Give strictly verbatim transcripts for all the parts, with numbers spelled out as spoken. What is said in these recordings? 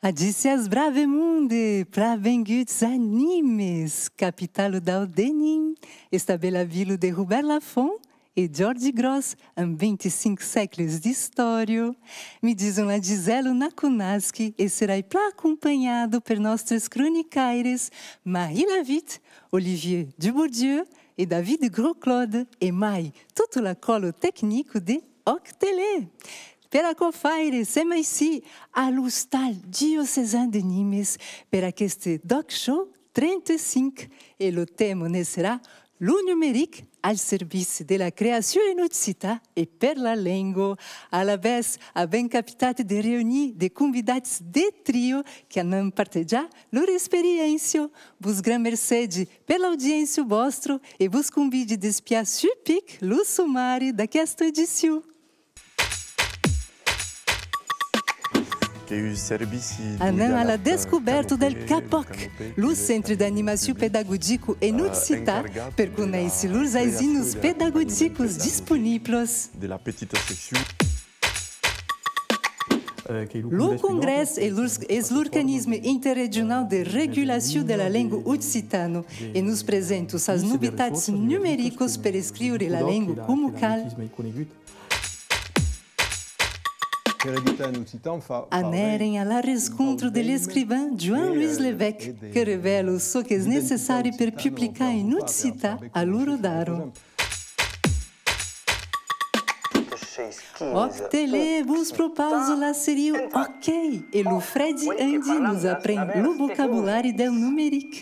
Adissiatz brave monde, plan venguts a Nimes, capitala dau Denim, esta bèla vila de Robèrt Lafont e Jòrgi Gròs amb vint-e-cinc sègles d'istòria. Mi dison la Gisèla Nakonaschi e serai plan acompanhada per nòstres cronicaires Marie Lavitte, Olivier Dubourdieu e David Grosclaude e mai tota la còla tecnica de Òc Tele. Per aquò faire, sem aicí, a l'Ostal Diocesan de Nimes, per aqueste D'Òc Show trenta-cinc, e lo tèma ne serà lo numeric al servici de la creacion en occitan e per la lenga. Alavetz, avèm capitat de reunir de convidats de trio qu'anam partejar lor experiéncia. Vos gran mercegi per l'audiéncia vòstra e vos convidi d'espiar sus pic lo somari d'aquesta edicion. Anam a la descobèrta del CAPÒC, lo Centre d'Animacion Pedagogica en Occitan, per conéisser lors aisinas pedagogicas disponiblas. Lo Congrès es l'ors-, es l'organisme interregionau de regulacion de la lenga occitana e nos presenta sas novitats numericas per escriure la lenga coma cal. Anèrem a la rescontra de l'escrivan Joan Luís Levèque, que revèla çò qu'es necessari per publicar en occitan a l'ora d'ara. Òc Tele vos propausa la seria OK, e lo Freddy Andy nos apren lo vocabulari del numeric.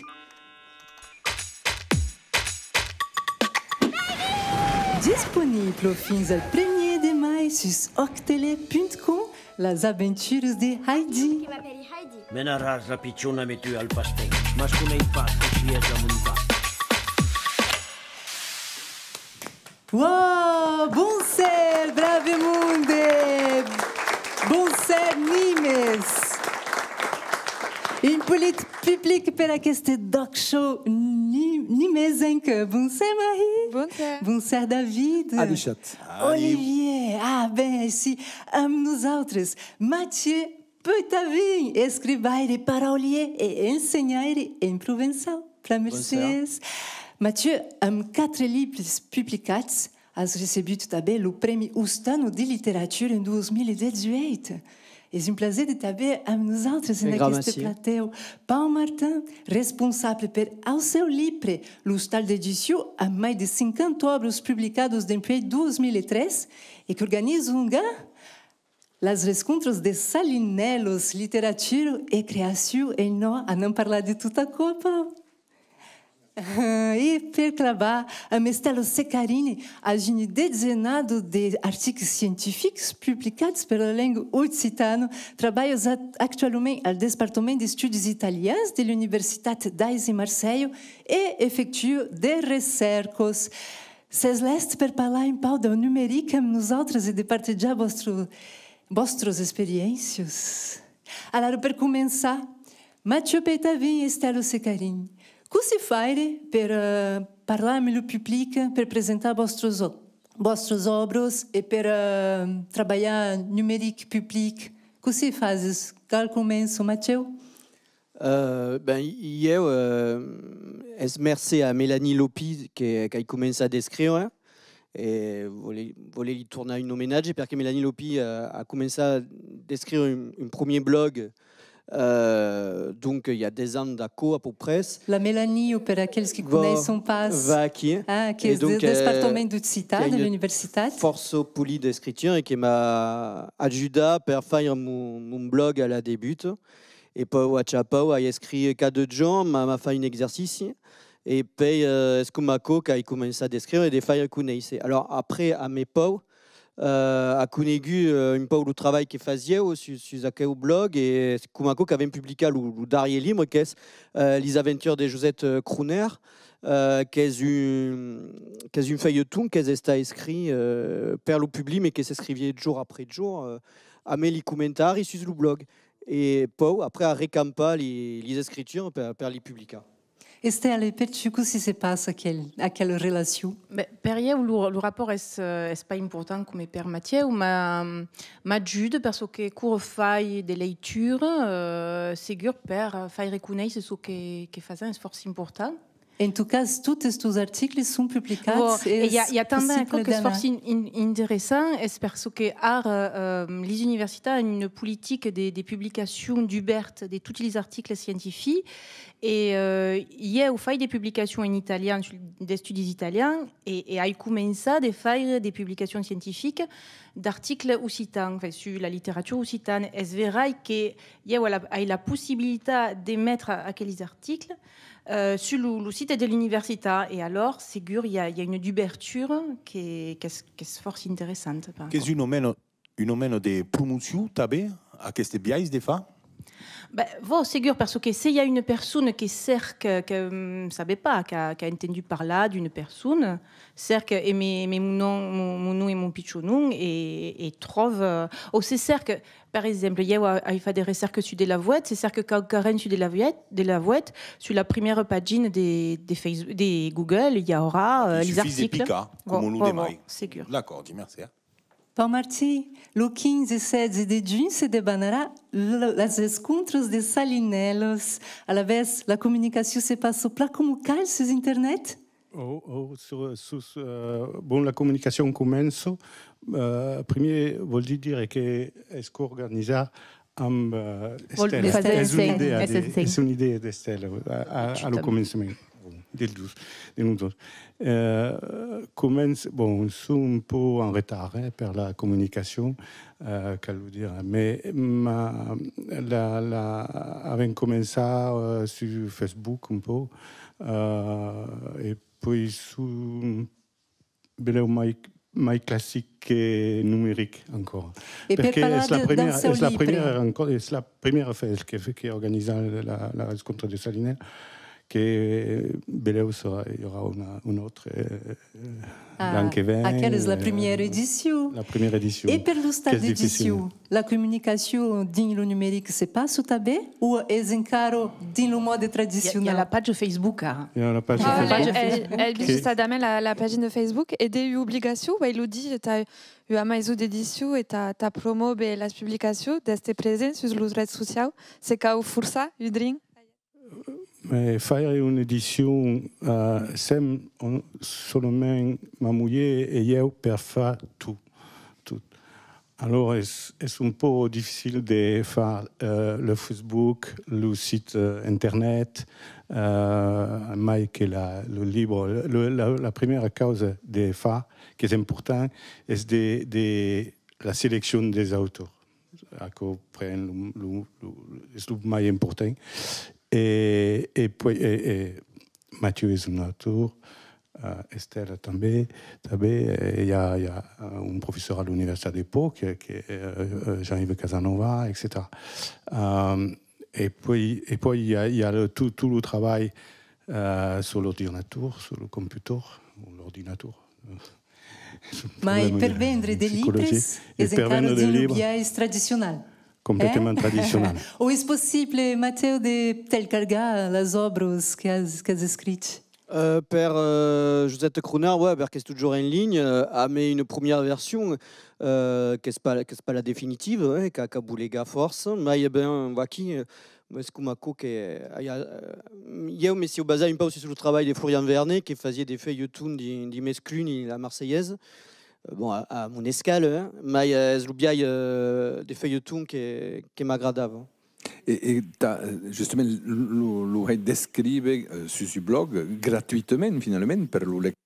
Disponibla fins al primièr de mai sus òc tele punt com, las aventuras de Heidi. Menaràs la pichona metut al pastèc, mas coneis pas cossí es la montar. Uòu! Bonser, brave monde! Bonser, Nimes! Un polit public per aqueste D'Òc Show ni-, nimesenc. Bonser, Marie! Bonser! Bonser, David! Adishatz! Olivier! Ah, ben, aicí, amb nosautres, Mathieu Peutavin, escrivaire, paraulier e ensenhaire en provençau. Plan mercés. Mathieu, amb quatre libres publicats, as recebut tanben lo Prèmi Ostano de Literatura en dos mil dètz-e-uèit. Es un plaser de t'aver amb nosautres en aqueste platèu. Pau Martin, responsable per au seu libre, l'Ostal d'Edicion, amb mai de cinquanta òbras publicadas dempuèi dos mil e tres, e qu'organiza ongan las rescontras de Salinèlas, literatura e creacion, e non, anam parlar de tot aquò, Pau. E per clavar, amb Estela Secarini, as una detzenada d'articles scientifics publicats per la lenga occitana, trabalhas act-, actualament al Despartament d'Estudis Italians de l'Universitat d'Aix e Marselha e efectua de recèrcas. Sètz lèst per parlar un pauc dau numeric amb nosautres e de partejar vòstre, vòstras experiéncias? Alara, per començar, Mathieu Peutavin e Estela Secarini, cossí faire per, eh, parlar amb lo public, per presentar vòstras ò-, vòstras òbras e per, eh, trabalhar numeric public? Cossí fases? Qual comença, Mathieu? Euh, ben, ieu, euh, es mercé a Mélanie Lopi que, qu'ai començat d'escriure, e vòle, vòle li tornar un omenatge, perque Mélanie Lopi, euh, a començat d'escriure un, un premier blog, euh, donc, i a dètz ans d'aquò, à peu près. La Mélanie, o per aquels qui coneisson pas, va aquí. Ah, qui es de, euh, despartament d'occitan de l'universitat. Fòrça polida escritura e que m'a ajudat per faire mon, mon blog a la debuta. E pau, a chapau, ai escrit cada jorn, m'a, m'a fach un exercici, e pei, eh, es coma aquò qu'ai començat d'escriure e de faire conéisser. Alors, après, amé Pau, eh, a conegut, eh, un pauc lo trabalh que fasieu sus, sus aqueu blog, e es coma aquò qu'avèm publicat lo, lo darrier libre, qu'es, eh, Lis aventures de Josette, eh, Crooner, eh, qu'es un, qu'es un feuilleton qu'es estat escrit, eh, per lo public, mas que s'escriviá jorn après jorn, eh, amé li comentaris sus lo blog. E pau, après, a recampat li, lis escrituras per, per li publicar. Estèla, e per tu, cossí se passa aquel, aquela relacion? Ben, per ieu, lo, lo rapòrt es, eh, es pas important coma per Mathieu, ma, m'ajuda per çò que quora fai de leitura, eh, segur per faire conéisser çò que, que fasèm es fòrça important. En tot cas, totes tos articles son publicats. Bon, e i a, i a tanben aquò qu'es fòrça in-, in-, interessant, es per çò que ara, eh, lis universitats an una politica de, de publicacion dubèrta de totes lis articles scientifics, e, eh, ieu fai de publicacions en italian, sus d'estudis italians, e, e ai començat de faire de publicacions scientificas d'articles occitans, enfin, sus la literatura occitana. Es verai que ieu ai la, ai la possibilitat de metre aqueles articles, eh, sus lo, lo site de l'universitat, e alòr, segur, i a, i a una dubertura que, qu'es, qu'es fòrça interessanta, per aquò. Qu'es una mena, una mena de promocion, tanben, aqueste biais de far? Ben, vò, segur, per çò que se i a una persona que cèrca, que, mm, sabe pas, qu'a, qu'a entendut parlar d'una persona, cèrca, e me, me mon nom, mon, mon nom e mon pichon nom, e, e tròva, o se cèrca, per exemple, ieu a-, ai fach de recèrcas sus de la Vouette, se cèrca quauquarren sus de la Vouette, de la Vouette, sus la primièra pagina de, de Facebook, de Google, i aurà, eh, lis articles. Il suffit de picar, coma lo demai. Segur. D'acòrdi, mercé. Pau Martin, lo quinze e setze de junh se debanarà l-, las escontras de Salinèlas. Alavetz, la comunicacion se passa plan coma cal sus internet? Oh, oh, sus, sus, eh, bon, la comunicacion comença. Eh, primièr, vòli dire que es coorganizat amb, eh, Estèla. Es una idèa de, es una idèa d'Estèla, a, a, a lo començament. Bon, dels dos, de nos dos. Eh, comença, bon, son un pauc en retard, eh, per la comunicacion, eh, cal lo dire, mais ma, la, la, avèm començat, eh, sus Facebook un pauc, eh, e puèi son belèu mai, mai classic que numeric, encara. E per parlar de, del seu libre? Perque es la primièra, es la primièra fèsta que, que organiza la, la, la rescontra de Salinèlas, que belèu serà, i aurà una, una autra, eh, l'an que ven. Aquela es la primièra edicion. La primièra edicion. E per l'ostal d'edicion? La comunicacion dins lo numeric se passa tanben o es encara dins lo mòde tradicional? I a, i a la pàgina Facebook, ara. I a la pàgina Facebook. El, el, justament la, la pàgina Facebook e de obligacion, vai lo dire, tà ua maison d'edicion e tà, tà promòver las publicacions, d'èstre present sus los rets sociaus, se cau forçar un drin. Eh, faire una edicion, eh, sèm on-, solament ma mulher e ieu per far tot, tot. Alòrs, es, es un pauc dificil de far, eh, le Facebook, lo site, eh, internet, eh, mai que la, lo libre. Le, la, la primièra causa de far, qu'es important, es de, de la seleccion dels autors. Aquò pren lo, lo, lo, es lo mai important. E, e puèi, e, e Mathieu es un autor, eh, Estèla tanben, tanben, eh, i a, i a, eh, un professor a l'Universitat de Pau, que, que, eh, eh, Jean-Yves Casanova, etcetèra. Ehm, e puèi, e puèi i a, i a le, tot, tot lo trabalh, eh, sus l'ordinator, sus lo computor, o l'ordinator. Mai per vendre de libres es encara dins lo biais tradicional. Completament tradicional. O es possible, Mathieu, de telcargar las òbras qu'as, qu'as escrich? Euh, per, euh, Josette Cronard, ouais, perque es totjorn en linha, euh, amé una promièra version, euh, qu'es pas, qu'es pas la definitiva, eh, qu'a, qu'a bolegat fòrça, mai ben, vaquí, euh, es coma aquò que, euh, i a, euh, ieu me siáu basat un pauc sus lo trabalh de Florian Vernet, que fasiá de feuilletons dins, dins Mes Cluni, la Marseillaise, euh, bon, a, a mon escala, eh, mai, euh, es lo biais, euh, de feuilletons que, que m'agradava. E, e tà, justament, lo, lo hèit d'escríver, euh, sus un blòg, gratuitament, finalament, per lo lector.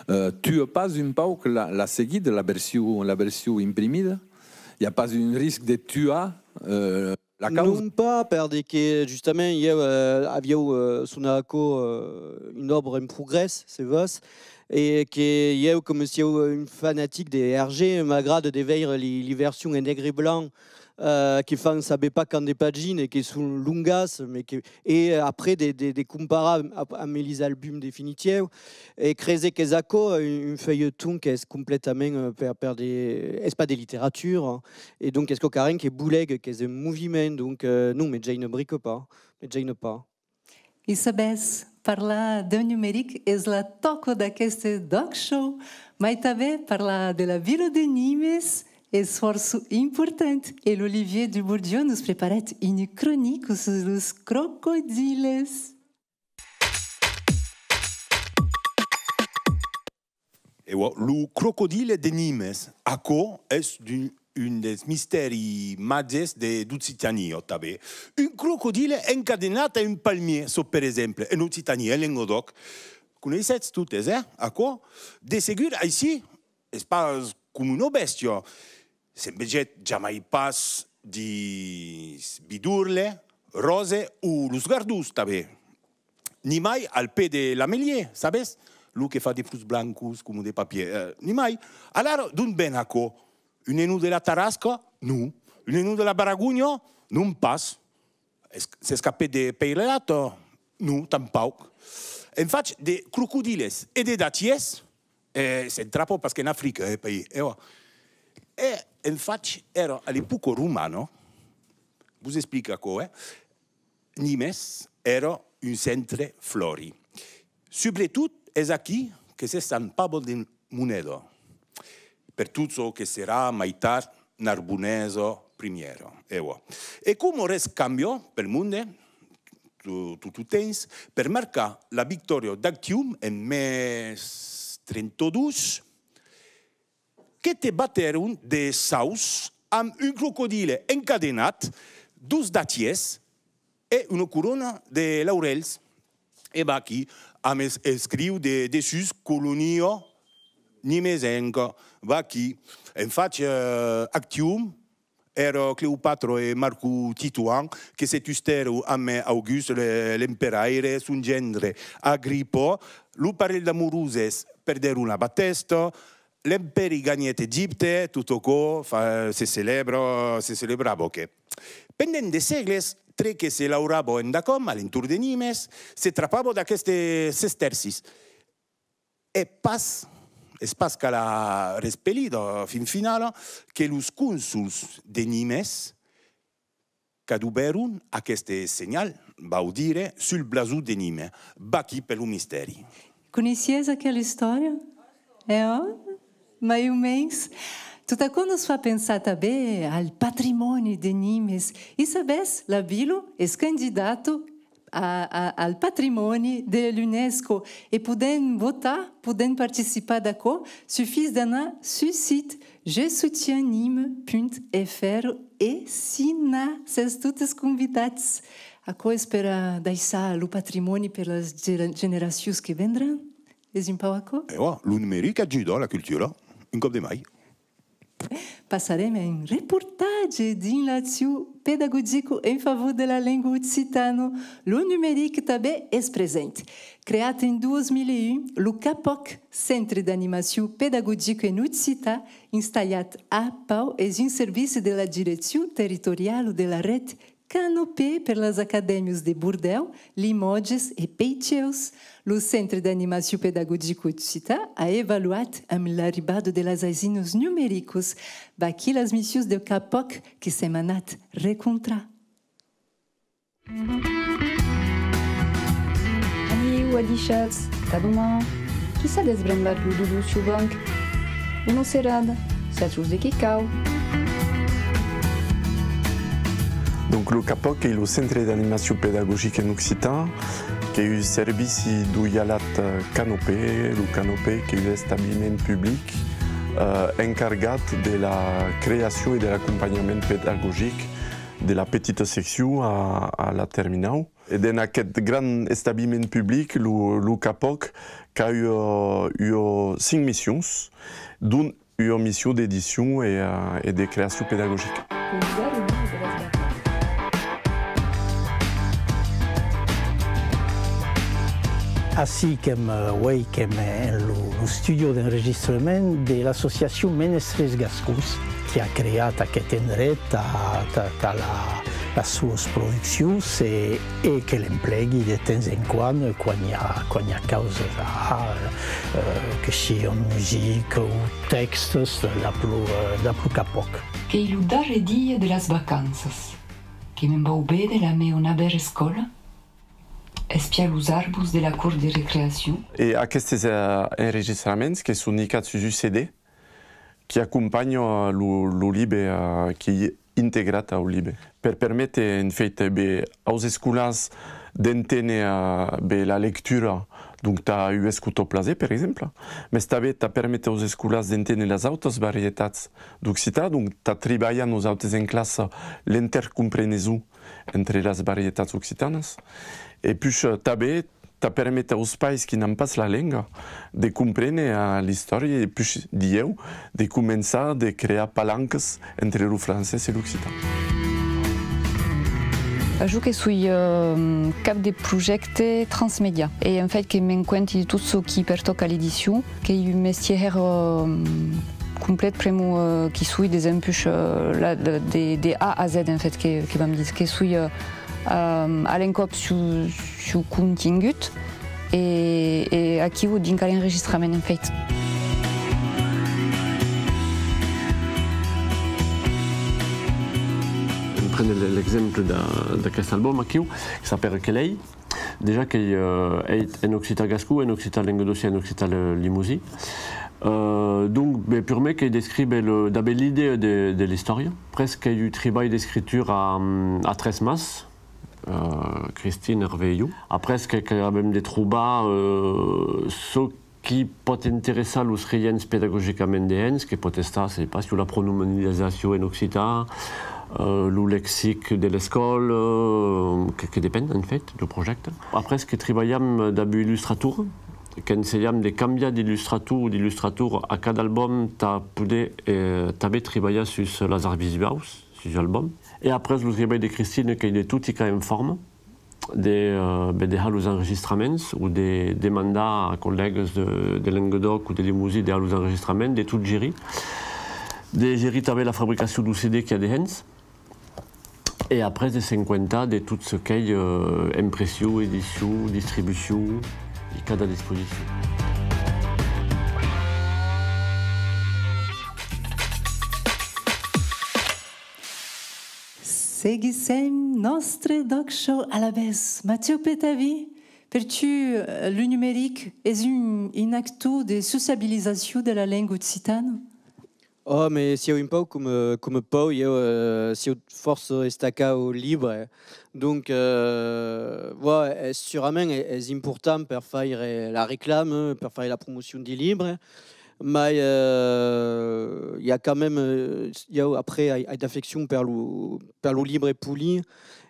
Euh, tua pas un pauc la, la seguida, la version, la version imprimida? I a pas un risc de tuar, euh, la causa? Non pas, per de que, justament, ieu, euh, aviáu, euh, sonat aquò, euh, una òbra en progrès, se vòs, e que ieu, coma siáu un fanatic de Hergé, m'agrada de veire li, li versions en negre e blanc, euh, que fan sabe pas quant de paginas, que son longas, mai que, e après de, de, de comparar a, amé lis albums definitius, e crese qu'es aquò, un, un feuilleton qu'es completament, euh, per, per de, es pas de literatura, e donc es quauquarren que bolega, qu'es un moviment, donc, euh, non, me gèina brica pas, me gèina pas. E sabètz, Parlar deu numeric es la tòca d'aqueste D'ÒC Show, mai tanben parlar de la vila de Nimes es fòrça important, e l'Olivier Dubourdieu nos preparèt una cronica sus los crocodiles. E ò, lo crocodile de Nimes, aquò es d'un, un dels mistèris màgers de, d'Occitània, tanben. Un crocodile encadenat a un palmièr, çò, per exemple, en Occitània, en Lengadòc. Coneissètz totes, eh, aquò? De segur, aicí, es pas coma una bèstia. Se'n vegèt jamai pas dins Bidorle, Ròse o los Gardons, tanben. Nimai al pè de l'amelièr, sabes? Lo que fa de fruts blancos coma de papièr, eh, nimai. Alara, d'ont ven aquò? Un enòt de la Tarasca? Non. Un enòt de la Barragonha? Non pas. Es-, s'escapèt de Peirelhata? Non, tanpauc. En fach, de crocodiles e de datièrs, eh, se'n trapa pas qu'en Africa, eh, país. E ò. E, en fach, èra a l'epòca romana, vos explico aquò, eh? Nimes èra un centre flòri. Subretot es aquí que s'estampava de moneda, per tot çò que serà mai tard Narbonesa Primièra, e ò. E coma res cambia pel monde, to-, tot lo temps, per marcar la victòria d'Actium en mai trenta-dos, que te batèron de saus amb un crocodile encadenat, dos datièrs e una corona de laurèls. E vaquí, amb es-, escriu de, dessús colonia nimesenca, vaquí. En fach, eh, Actium, èra Cleopatra e Marco Titoan que se tustèron amb August le-, l'emperaire, son gendre Agripa, lo parelh d'amoroses perdèron la batèsta, l'empèri ganhèt Egipte, tot aquò fa, se celèbra, se celebrava que. Pendent de sègles, tre que se laurava endacòm, a l'entorn de Nimes, se trapava d'aquestes sestèrcis. E pas, es pas qu'a la respelida, fin finala, que los consols de Nimes qu'adobèron aqueste senhal, vau dire, sul blason de Nimes, vaquí per lo mistèri. Coneissiás aquela istòria? E ò? Mai o mens. Tot aquò nos fa pensar tanben al patrimòni de Nimes. E sabètz, la vila es candidata a, a, al patrimòni de l'UNESCO e podèm votar, podèm participar d'aquò, sufís d'anar sul sit je soutiens nime punt F R e signar. Sètz totes convidats. Aquò es per, eh, daissar lo patrimòni per las gera-, generacions que vendràn. Es un pauc aquò? E ò, lo numeric ajuda la cultura, un còp de mai. Passarem a un reportatge dins l'accion pedagogica en favor de la lenga occitana. Lo numeric tanben es present. Creat en dos mil e un, lo CAPÒC, Centre d'Animacion Pedagogica en Occitan, installat a Pau, es un servici de la Direccion Territoriala de la Ret Canopé per las acadèmias de Bordèu, Limòtges e Peicheus. Lo Centre d'Animacion Pedagogica Occitan a evoluat amb l'arribada de las aisinas numericas. Vaquí las missions de CAPÒC que s'èm anat recontrar. Adiu, adishatz, tà doman. Qui s'a desbrembat lo dodon suu banc? Una serada, sètz los de qui cau. Donc, lo CAPÒC qu'ei lo Centre d'Animacion Pedagogica en Occitan, qu'ei un servici deu hialat, eh, Canopé, lo Canopé qu'ei un establiment public, eh, encargat de la creacion e de l'acompanhament pedagogic de la petita seccion a, a la terminau. E dens aqueth gran establiment public, lo, lo CAPÒC qu'a ua, ua cinc missions, dont ua mission d'edicion e, eh, e de creacion pedagogica. Ací qu'èm, eh, uei qu'èm en lo, lo studio d'enregistrament de l'associacion Menestrèrs Gascons, qui a creat aqueth endret tà, tà, tà la, las suas produccions e, e que l'emplegui de temps en quan, quan i a, quan i a causas a har, eh, que sian musica o tèxtes, dab lo, eh, dab lo CAPÒC. Qu'ei lo darrèr dia de las vacanças. Que me'n vau véder la mea navèra escòla. Espiar los arbos de la cort de recreacion. E aquestes, eh, enregistraments que son hicats sus un C D, qui acompanha, eh, lo, lo libe, eh, qui ei integrat au libe. Per perméter, en fèit, be, aus escolans d'enténer, eh, be, la lectura, donc tà ua escota plaser, per exemple, mes tanben tà perméter aus escolans d'enténer las autas varietats d'occitan, donc tà tribalhar nosautes en classa l'intercompreneson entre las varietats occitanas, e puish, eh, tanben tà perméter aus pairs qui n'an pas la lenga de compréner, eh, l'istòria e puish, dilhèu, de començar de crear palancas entre lo francés e l'occitan. Jo que soi, eh, cap de projècte transmèdia e en fèit que m'encuenti de tot çò qui pertòca l'edicion. Qu'ei un mestièr hèra, eh, complet pr'amor, eh, qui soi desempuish, eh, la, de, de, de A a Z, en fèit, que, que vam díser, que soi, eh, eh, a l'encòp suu, suu contingut e, e aquiu dinc a l'enregistrament, en fèit. Prene l'exemple d'a-, d'aquest album aquiu, que s'apèra Quelèi. Dejà qu'ei, eh, hèit en occitan gascon, en occitan lengadocian, en occitan le-, lemosin. Eh, donc, be, purmèr qu'ei d'escríver le, dab l'idèa de, de l'istòria. Après qu'ei un tribalh d'escritura a, a tres mans, eh, Christine, Hervé e jo. Après que, qu'avem de trobar, eh, çò qui pòt interessar los regents pedagogicament dehens, que pòt estar, sai pas, sus la pronominalizacion en occitan, eh, lo lexic de l'escòla, eh, que, que depend, en fèit, deu projècte. Après, que tribalham dab un illustrator, qu'ensenham de cambiar d'illustrator o d'illustrator a cada album tà poder, eh, tanben tribalhar sus las arts visuaus, sus l'album. E après, lo tribalh de Christine, qu'ei de tot hicar en forma, de, eh, be, de har los enregistraments o de demandar a collègas de, de Lengadòc o de Lemosin de har los enregistraments, de tot gerir, de gerir tanben la fabricacion deu C D qu'i a dehens, e après de s'encuentar de tot çò qu'ei, eh, impression, edicion, distribucion, e cada disposicion. Seguissèm nòstre D'ÒC Show. Alavetz, Mathieu Petavy, per tu, eh, lo numeric es un, un actor de sociabilizacion de la lenga occitana? Ò, mes siáu un pauc coma, coma Pau, ieu, eh, siáu fòrça estacat au libre. Donc, eh, ouais, es, surament es, es important per faire la reclama, per faire la promocion deu libre. Mai, eh, i a quand même, eh, ieu, après, ai, ai d'afeccion per lo, per lo libre polit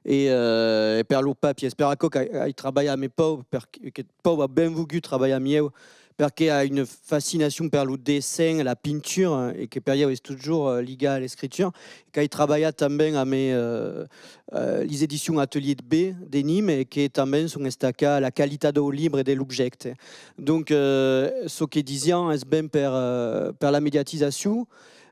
e, eh, e per los papièrs. Per aquò qu'ai, ai trabalhat amb Pau, perque, que Pau a ben volgut trabalhar amb ieu, perque a una fascinacion per lo dessin, la pintura, e que per ieu es totjorn, eh, ligat a l'escritura. Qu'ai trabalhat tanben amb, eh, eh, lis edicions Atelier B de Nimes, e que tanben son estacats a la qualitat deu libre e de l'objècte. Donc, eh, çò que disián es ben per, eh, per la mediatizacion,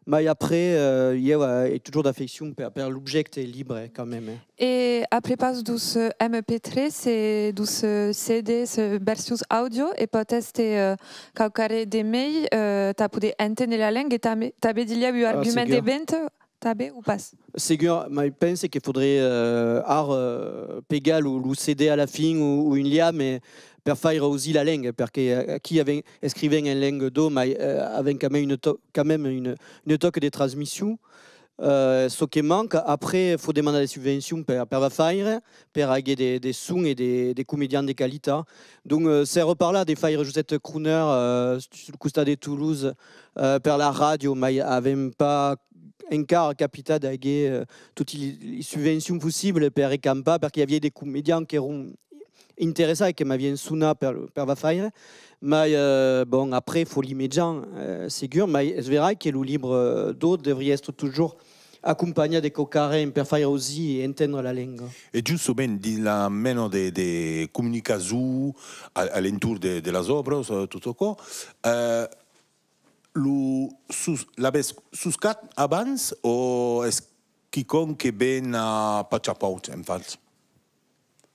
mai après, eh, ieu, eh, ai totjorn d'afeccion per, per l'objècte libre, quand même, eh. E a prepaus deus, eh, M P tres e deus, eh, C Ds, eh, versions àudio, e pòt èster, eh, quauquarren de mei, eh, tà poder enténer la lenga e tanben, tanben dilhèu un argument de venta, tanben, o pas? Segur, mai pense que faudriá, eh, har, eh, pegar lo, lo C D a la fin o, o un liam, eh, per faire ausir la lenga, perque, eh, aquí avèm, escrivèm en lenga d'òc, mai, eh, avèm quand même un tò-, quand même un, un tòc de transmission. Eh, çò que manca, après, fau demandar de subvencions per, per va faire, per aguer de, de son e de, de comedians de qualitat. Donc, eh, s'èra parlat de faire Josette Crooner, eh, sul costat de Toulouse, eh, per la ràdio, mai avèm pas encara capitat d'aguer, eh, toti li, li subvencions possibles per recampar, perque i aviá de comedians qu'èran interessats e que m'avián sonat per, per va faire, mai, eh, bon, après, fau li mejan, eh, segur, mai es verai que lo libre d'òc deuriá èstre totjorn acompanhat de quauquarren per faire ausir e entendre la lenga. E justament, dins la mena de, de comunicacion a, a l'entorn de, de las òbras, eh, tot aquò, eh, lo sus-, l'avètz soscat abans o es quicòm que ven a pauc a pauc, en fach?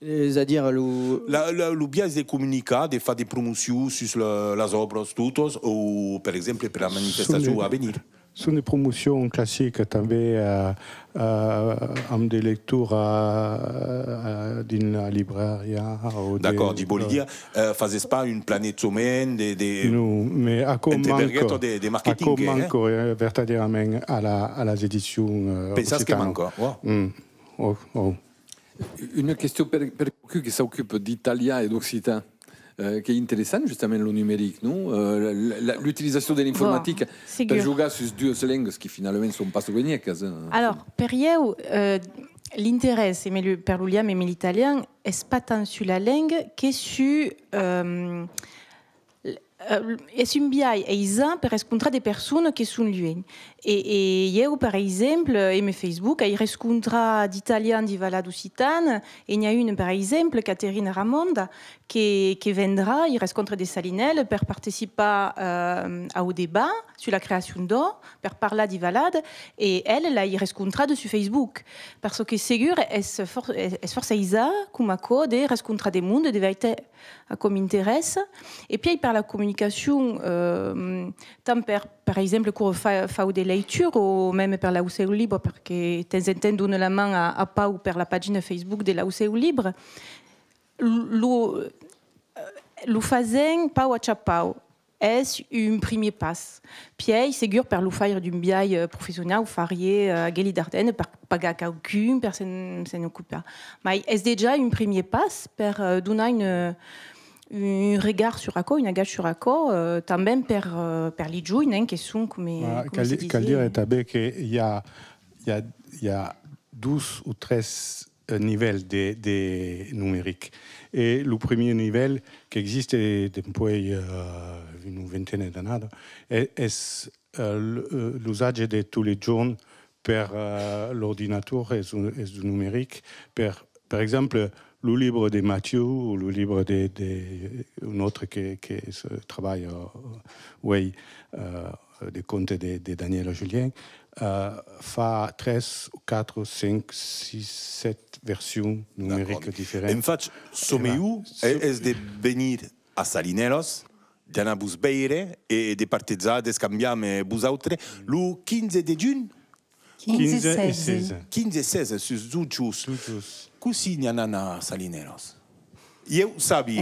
Es a dire, lo... La, la, lo biais de comunicar, de far de promocion sus la, las òbras totas, o, per exemple, per la manifestacion a venir? Son de promocion classica tanben, eh, eh, amb de lectura, eh, dins la librariá o de... D'acòrdi, vòli dire, eh, fases pas un planejament de, de... Non, mas aquò manca, de, de marketing, aquò manca, eh, vertadièrament a la, a las edicions, eh, occitanas. Pensas que manca? Ò. Mm. Ò, ò. Una question per, per qualqu'un que s'ocupa d'italian e d'occitan. Eh, qu'es interessant, justament, lo numeric, non? Eh, la, la, l'utilizacion de l'informatica per jogar sus duas lengas que finalament son pas sovenhècas, eh. Alors, per ieu, eh, l'interès, e me lo, per lo liam emé l'italian, es pas tant sus la lenga que sus, ehm, l-, eh, es un biais aisat per rescontrar de personas que son luènh. E, e ieu, per exemple, emé Facebook, ai rescontrat d'italians de Valada Occitana, e n'i a un, per exemple, Caterina Ramonda, que, que vendrà i rescòntres de Salinèla per participar, eh, au debat sus la creacion d'òc, per parlar de Valada, e ela l'ai rescontrada sus Facebook. Per çò que segur es for-, es, es fòrça aisat, coma aquò, de rescontrar de monde, de veire aquò m'interèssa. E pièi per la comunicacion, eh, tant per, per exemple, quora fa-, fau de leitura, o mème per l'Aucèu Libre, perque temps en temps dona la man a, a Pau per la pagina Facebook de l'Aucèu Libre, lo, eh, lo fasèm pauc a cha pauc. Es un primièr pas. Pièi, segur, per lo faire d'un biais, eh, professionau, fariá, eh, Aguèli d'Ardena per pagar quauqu'un per se'n, se'n ocupar. Mai es dejà un primièr pas per, eh, donar un, un regard sus aquò, un agach sus aquò, eh, tanben per, eh, per li joines, eh, que son, coma, coma se disiá. Cal dire tanben que i a, i a, i a dos o tres, eh, nivèls de, de numeric. E lo primièr nivèl qu'existe dempuèi, eh, una vintena d'annadas, e-, es, eh, l-, eh, l'usatge de tots les jorns per, eh, l'ordinator es un, es un numeric. Per, per exemple, lo libre de Mathieu o lo libre de, de un autre que, que se trabalha, eh, uèi, eh, de contes de, de Daniela Julien, eh, fa tres, quatre, cinc, sis, sèt versions numericas diferentas. En fach, çò melhor es de venir a Salinèlas, d'anar vos veire e de partejar, d'escambiar amb vosautres. Lo quinze de junh? Quinze e setze. Quinze e setze, sus dos jorns. Dos jorns. Cossí n'i a a Salinèlas? Ieu sabi,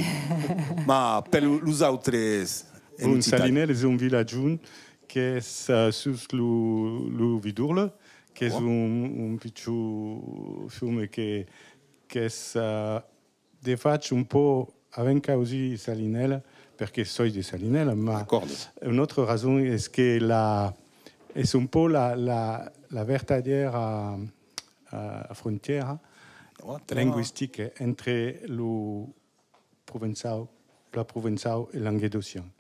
ma per los autres en occitan. Bon, Salinèlas es un vilatjon qu'es, eh, sus lo, lo Vidorle, qu'es un, un pichon fiume que, qu'es, eh, de fach, un pauc, avèm causit Salinèla, perque soi de Salinèla, ma una autra rason es que la, es un pauc la, la, la vertadièra, eh, frontièra lingüistica entre lo provençau, la provençau e languedocian.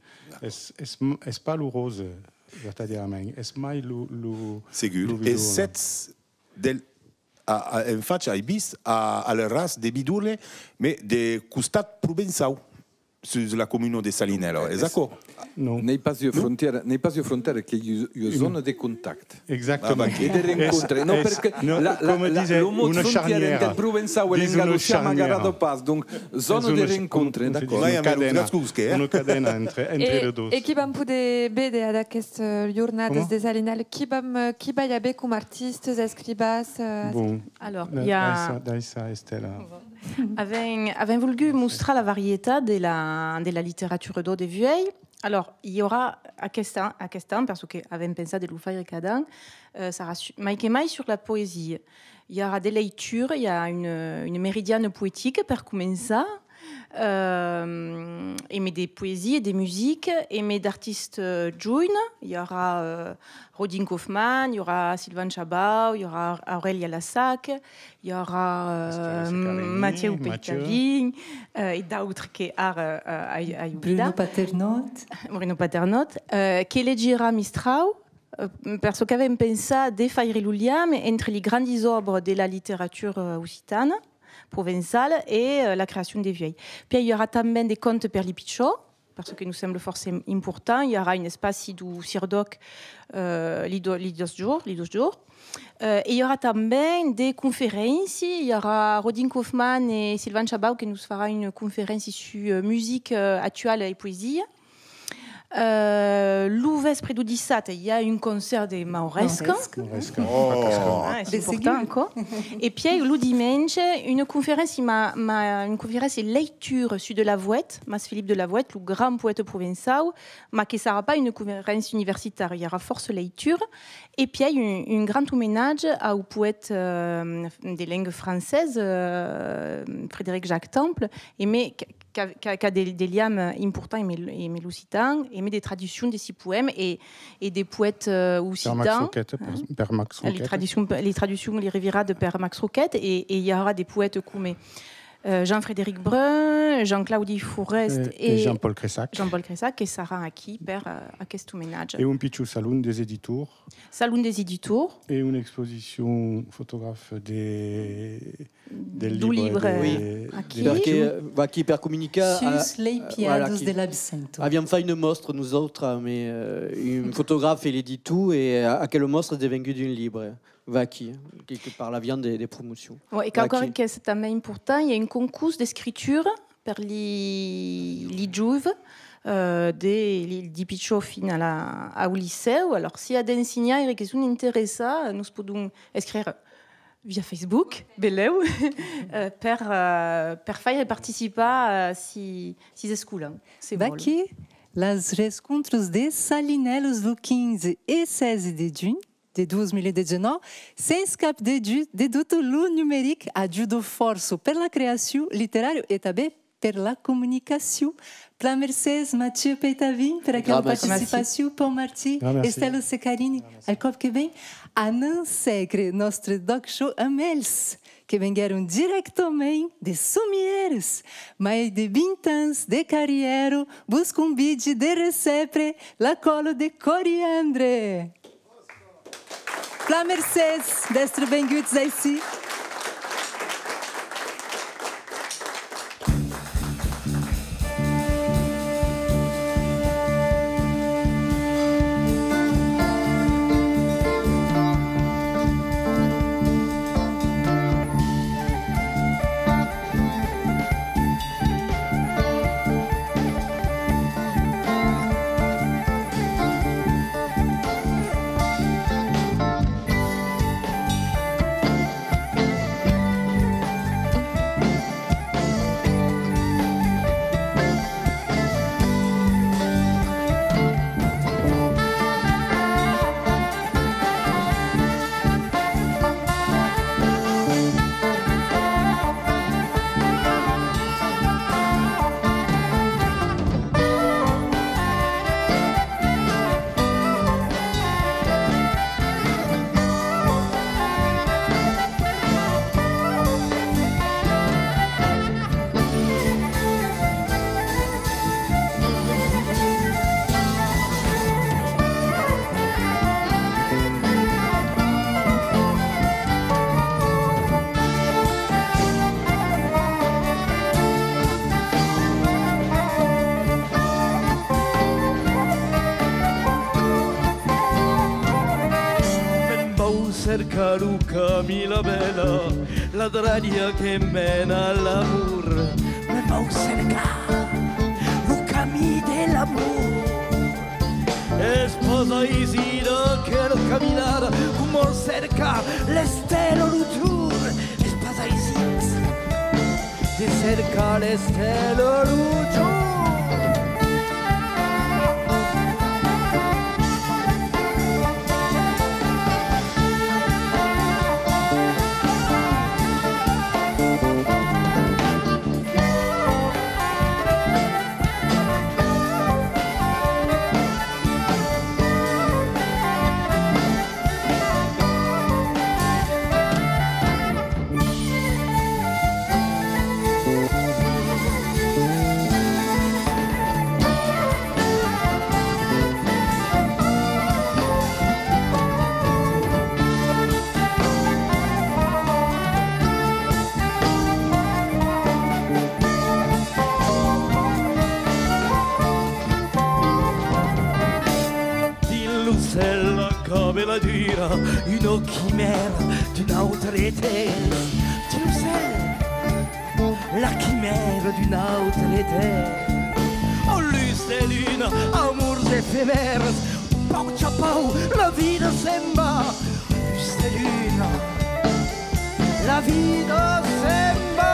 Es, es, es pas lo ròse, vertadièrament, es mai lo, lo, segur. Lo Vidorle. E sètz del, a, a, en fach, ai vist a, al ras de Vidorle, mas de costat provençau, sus la comuna de Salinèla, es aquò? Non. N'ei pas ua frontièra, n'ei pas ua frontièra, qu'ei ua, ua zòna de contacte. Exactament. E de rencontre. Non, perque la, la, la, lo mot frontièra entre provençau e lengadocian m'agrada pas. Donc, zòna de rencontre, d'acòrd. Mai amb los gascons, que, eh? Una cadena entre, entre los dos. E qui vam poder véder ad aquestas, eh, jornadas de Salinèla? Qui vam, eh, qui vai aver coma artistas, escrivans, eh? Bon, alors, i a... Daissa, daissa, Estela. Avèm, avèm volgut mostrar la varietat de la, de la literatura d'òc de vuèi. Alors, i aurà aquest an, aquest an, per çò que avèm pensat de lo faire cada an, eh, sarà su-, mai que mai sus la poesia. I aurà de leitura, i a una, una meridiana poetica per començar, ehm, emé de poesia, de musica, emé d'artistas joines, i aurà, eh, Rodin Kaufmann, i aurà Sylvain Chabau, i aurà Aurèlia Lassac, i aurà, eh, Mathieu Peytavin, eh, e d'autres que ara, eh, ai, ai oblidat. Bruno Paternot. Bruno Paternot, eh, que legirà Mistrau, eh, per çò qu'avèm pensat de faire lo liam entre li grandis òbras de la literatura occitana, provençala, e, eh, la creacion de vuèi. Pièi i aurà tanben de contes per li pichòts, per çò que nos sembla fòrça im-, important. I aurà un espaci deu CIRDOC, eh, li do-, li dos jorns, li dos jorns. Eh, e i aurà tanben de conferéncias, i aurà Rodin Kaufmann e Sylvain Chabau que nos farà una conferéncia sus, eh, musica, eh, actuala e poesia. Euh, lo vèspre dau dissabte, i a un concèrt de Mauresca. Mauresca. Mauresca. Oh! Ah, es important, aquò. E pièi, lo dimenge, una conferéncia, ma, ma, una conferéncia leitura sus de Lavouet, Mas Philippe de Lavouet, lo grand poèta provençau, ma que sarà pas una conferéncia universitària, i aurà fòrça leitura. E pièi, un, un grand omenatge au poèta, euh, de lenga francesa, euh, Frédéric Jacques Temple, e me, qu'a, qu'a, qu'a de, de liams importants emé, emé l'occitan, emé de traduccions de si poèmas e, e de poètas, euh, occitans. Per Max Roquette, per, per Max Roquette. Les traduccions, les traduccions, les reviradas per Max Roquette, e, e i aurà de poètas coma, euh, Jean-Frédéric Brun, Jean-Claudi Forest e, e Jean-Paul Cressac. Jean-Paul Cressac, que saràn aquí per, euh, aqueste omenatge. E un pichon salon des editors. Salon des editors. E una exposicion fotografa de Del libre de, de... Oui, aquí. Perque, euh, vaquí per comunicar a, sus lei piadas de l'Absento. Aviam fach una mòstra, nosautres, amb, euh, un fotograf e l'editor, e, euh, aquela mòstra es devenguda un libre. Vaquí, que, que parlaviam de, de promocion. Ouais, e quauquarren qu'es tanben important, i a un concors d'escritura per li, li joves, euh, de, li, di pichon fin a la, au licèu. Alòrs, s'i a d'ensenhaires que son interessats, nos pòdon escriure via Facebook, belèu, euh, per, euh, per faire participar, euh, si, sis escolans, se vòlon. Vaquí las rescontras de Salinèlas lo quinze e setze de junh de dos mila dètz-e-nòu, sens cap de du-, de dubte, lo numeric ajuda fòrça per la creacion literària e tanben per la comunicacion. Plan mercés, Mathieu Peitavin, per aquela participacion. Pau Martí, Estela Secarini, al còp que ven. Anam sègre nòstre D'ÒC Show amb eles, que venguèron dirèctament de Somieres. Mai de vint ans de carrièra vos convidi de recéprer la còla de Coriandre. Plan mercés d'èstre venguts aicí. Me'n vau cercar lo camin, la bèla, la dralha que mena a l'amor. Me'n vau cercar lo camin de l'amor. Es pas aisit aquela caminada, coma cercar l'estèla lo jorn. Es pas aisit de cercar l'estèla lo jorn. Dins lo cèl, la cabeladura, una quimèra d'un autre temps. Dins lo cèl, la quimèra d'un autre temps. Au lutz De luna, amors efemèrs, pauc a pauc, la vida se'n va. Plus de luna, la vida se'n va.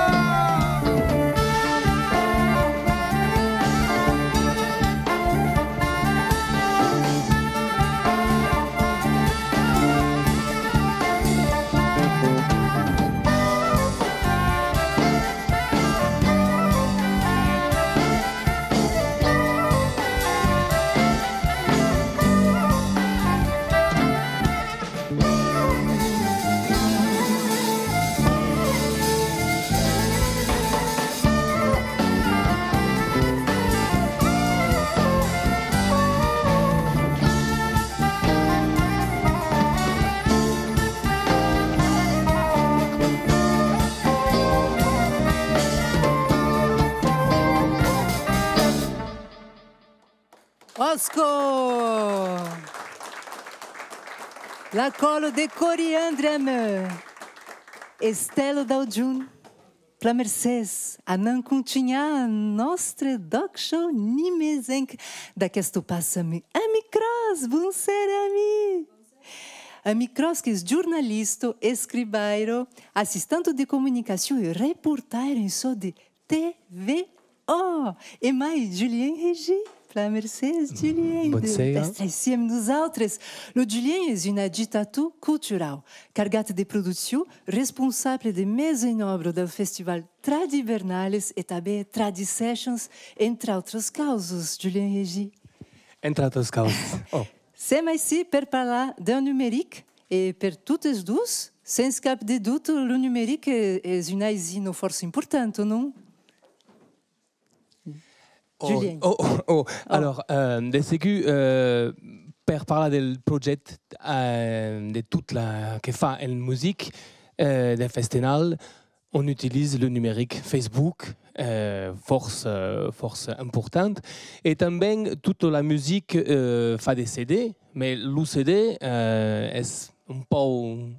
Òsca! La còla de Coriandre amb Estela Daudjon. Plan mercés, anam contunhar nòstre D'ÒC Show nimesenc d'aquesta passa amb Amy Cross. Bonser, Amy! Amy Cross, qu'es jornalista, escrivaira, assistenta de comunicacion e reportaira en çò de T V O. E mai Julien Régie. Plan mercés, Julien, de, d'èstre aicí amb nosautres. Lo Julien es un agitator culturau, cargat de produccion, responsable de mesa en òbra del festival Tradivernales e tanben Tradi Sessions, entre autras causas, Julien Régie. Entre autras causas. Oh. Sèm aicí per parlar d'un numeric e per totes dus, sens cap de dubte, lo numeric e-, es una aisina fòrça importanta, non? Oh, Julien. Oh, oh, oh. Alors, euh, de segur, euh, per parlar del projècte, euh, de tot la que fa en music, euh, del festenal, on utilise le numérique, Facebook, euh, fòrça, euh, fòrça important. E tanben tota la music, euh, fa de C D, mai lo C D, euh, es un pauc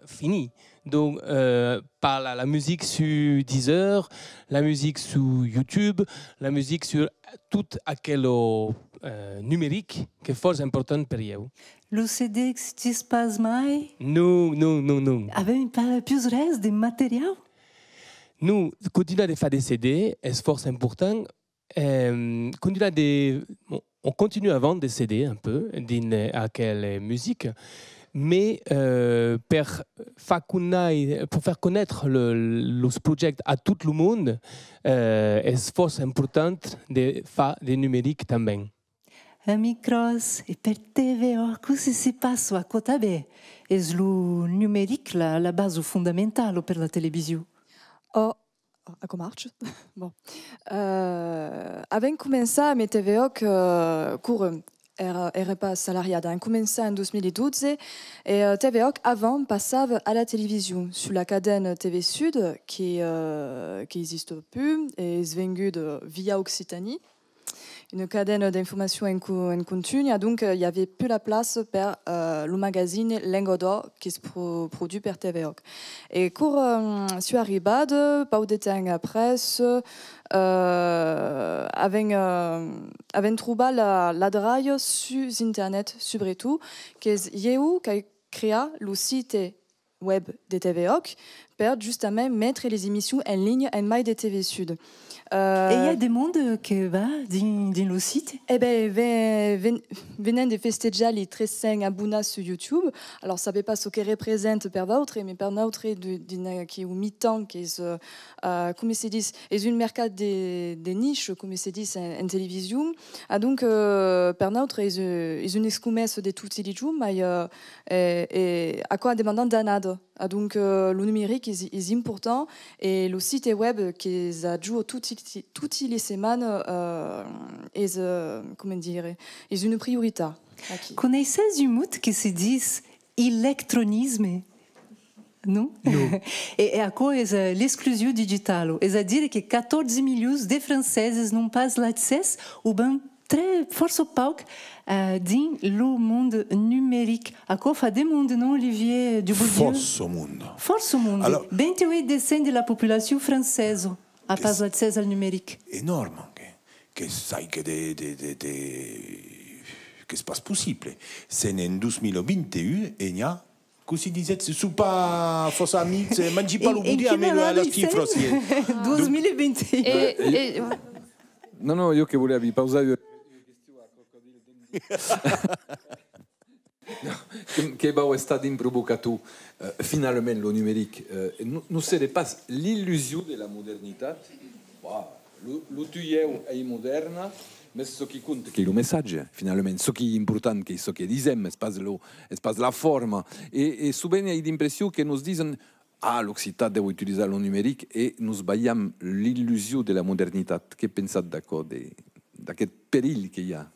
fini. Donc, euh, parla la music sus Deezer, la music sus YouTube, la music sus tot aquel, euh, numeric qu'es fòrça important per ieu. Lo C D existís pas mai? Non, non, non, non. Avèm pas pus res de materiau? Non, continuar de far de C D es fòrça important. Ehm, continuar de, on, on continua a vendre de C D un peu dins, eh, aquel, eh, music, mai, eh, per far conai-, per far conéisser le, los projèctes a tot lo monde, eh, es fòrça important de far de numeric tanben. Amy Cross, e per T V O, cossí se passa aquò tanben? Es lo numeric la, la basa fondamentala per la television? Ò, aquò marcha. Bon. Euh, avèm començat amb T V O, eh, quora èra, èra pas salariada. Avèm començat en dos mil dotze e, eh, T V O avant passava a la television sus la cadena T V Sud, que, eh, que existe plus, e es venguda Via Occitanie. Una cadena d'informacion en co-, en continu, donc, eh, i aviá plus la plaça per, eh, lo magazine Lenga d'Òc qu'es pro-, produit per T V O. E quora, mm, soi arribada, pauc de temps après, eh, avèm, eh, avèm trobat la, la dralha sus internet, subretot, qu'es ieu qu'ai creat lo site web de T V O, per justament metre les emissions en linha en mai de T V Sud. Euh, e i a de monde que va dins, dins lo site? E ben, ven-, ven-, venèm de festejar les tres cents abonats sus YouTube. Alors, sabe pas çò que representa per vautres, mai per nautres, de, dins aqueu mitan qu'es, euh, euh, coma se ditz, es un mercat de, de niche, coma se ditz en, en television. Ah, donc, euh, per nautres, es, euh, es una escomesa de toti les jorns, mai, euh, E, e aquò a demandat d'annadas. Ah, donc, euh, lo numeric es, es important e lo site web qu'es a jorn toti, toti les setmanas, euh, es, euh, comment dire, es una prioritat aquí. Coneisses un mot que se ditz electronisme? Non? Non. E, e aquò es, euh, l'exclusion digitala, es a dire que catòrze milions de franceses n'an pas l'accès o ben très, fòrça pauc, eh, dins lo monde numeric. Aquò fa de monde, non, Olivier Dubourdieu? Fòrça monde. Fòrça monde. Alors, vint-e-uèit de cent de la populacion francesa a pas l'accès al numeric. Enòrme, que, que sai que de, de, de, de, qu'es pas possible. Sèm en dos mil vint e un e n'i a, cossí disètz, son pas fòrça amics, eh, mangi pas lo bodiam, eh, las chifras, eh. Dos mil vint e un. E, e, non, non, jo que volia pausar ua, ua question a Crocodile Dundee. Que, que vau estar drin provocator. Eh, finalament, lo numeric, eh, non, non seré pas l'illusion de la modernitat? Bah, lo, lo tuèu ei modèrna, mès çò qui compta qu'ei lo messatge, finalament. Çò qui ei important qu'ei çò que disem, es pas lo, es pas la forma. E, e sovent ai l'impression que nos disen: «Ah, l'occitan deu utilizar lo numeric», e nos balham l'illusion de la modernitat. Que pensatz d'aquò, de, d'aqueth perilh que i a?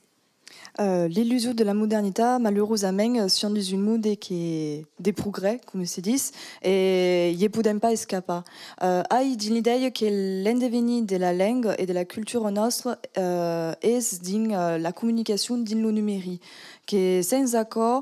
Euh, l'illusion de la modernitat, malurosament, euh, siam dins un monde que de progrès, coma se ditz, e i podèm pas escapar. Euh, ai dins l'idèia que l'endevenir de la lenga e de la cultura nòstra, euh, es dins, euh, la comunicacion dins lo numeric, que sens aquò